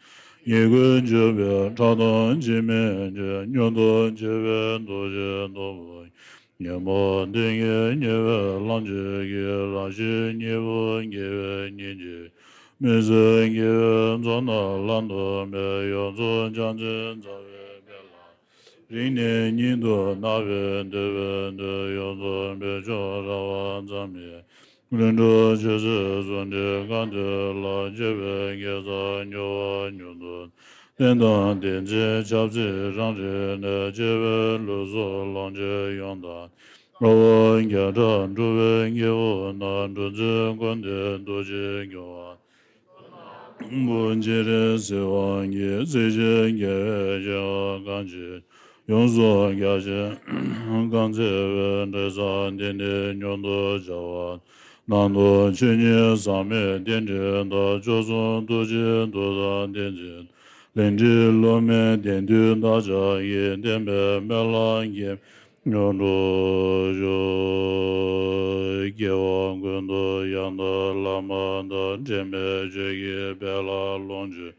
ཉེས་ཀུན་བྱུག་པའི་ཁྲག་དང་འཆི་མེད་ཆོས། མྱུར་དུ་འཆི་བའི་འདུ་ཤེས་སྟོབས་པོ། ཉོན་མོངས་གཏིང་ངེས་ཉེ་བའི་ལམ་བྱེད་ཀྱི། རང་བཞིན་གཉིས་པོ་དགེ་བའི་གཉེན་གཅིག་མི་བཟད་དགེ་བའི་མཛོད་རྣམས་ལམ་དུ་མེད། ཡོངས་རྫོགས་བྱང་སེམས་རྩ་བའི་དཔལ་ལ། རིང་ནས་ཉིད་དུ་སྣང་བས་འདུད་པའི་མཐུས། ཡོངས་རྫོགས་བདེ་མཆོག་རང་དབང་ཙམ་ཡིན། ལྷུན་གྲུབ་ཆོས་སྲིད་ཟུང་འབྲེལ་གང་འདུལ་ལ། སྤྱོད་པའི་དགེ་རྩ་མྱུར་བ་མྱུར་དུ། རྟེན་དང་བསྟན་འཛིན་ཆབ་སྲིད་རང་རིག་ནས། སྐྱེ་བའི་ལུས་སྲོག་ལོངས་སྤྱོད་ཡོངས་དག་དཀའ་བ་བརྒྱ་ཕྲག་འགྲོ་བའི་དངོས་པོ་རྣམས། འགྲོ་འཛིན་ཀུན་ལྡན་འདུ་བྱེད་རྒྱུ་བ། བུ་འཇིགས་རེ་སྲིད་དབང་གིས། སྲིད་ཞིའི་དགེ་བའི་བྱ་བ་གང་བྱེད། ཡོངས་སུ་རྒྱ་ཆེན་གང་བཙལ་བའི། འབྲས་བཟང་འདི་ནི་མྱུར་དུ་བྱ་བ། ནང་དུ་ཆོས་ཉིད་ཟག་མེད་རྟེན་འབྲེལ་དང་། མཆོག་གསུམ་ཐུགས་རྗེའི་མཐུ་དང་བསྟན་འཛིན། ལས་འབྲས་བསླུ་མེད་བདེན་མཐུ་བདག་ཅག་གི། བསྟན་པའི་སྨོན་ལམ་རྒྱས་མྱུར་དུ་ཤོག་སྐྱེ་བ་ཀུན་ཏུ་ཡང་དག་བླ་མ་དང་། འབྲལ་མེད་ཆོས་ཀྱི་དཔལ་ལ་ལོངས་སྤྱོད།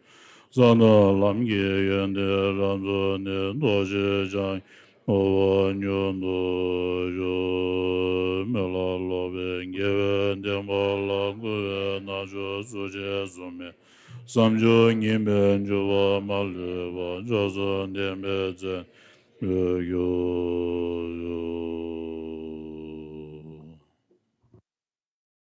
གསང་དང་ལམ་གྱི་ཡོན་ཏན་རབ་རྫོགས་ནས། ཐུགས་རྗེ་འཆང་ངོ་བོ་མྱུར་དུ་ཤོག་སྨོན་ལམ་ལོག་པའི་དགེ་བའི་བདེན་པ་ལ། བསྐུལ་བའི་རྣལ་འབྱོར་ཚུལ་འཆོས་གཟུགས་མེད་བསམ་སྦྱོར་ངན་པས་འཇུག་པ་མ་ལུས་པ། མཆོག་གསུམ་བདེན་པའི་བཙན་འོས་ཀྱང་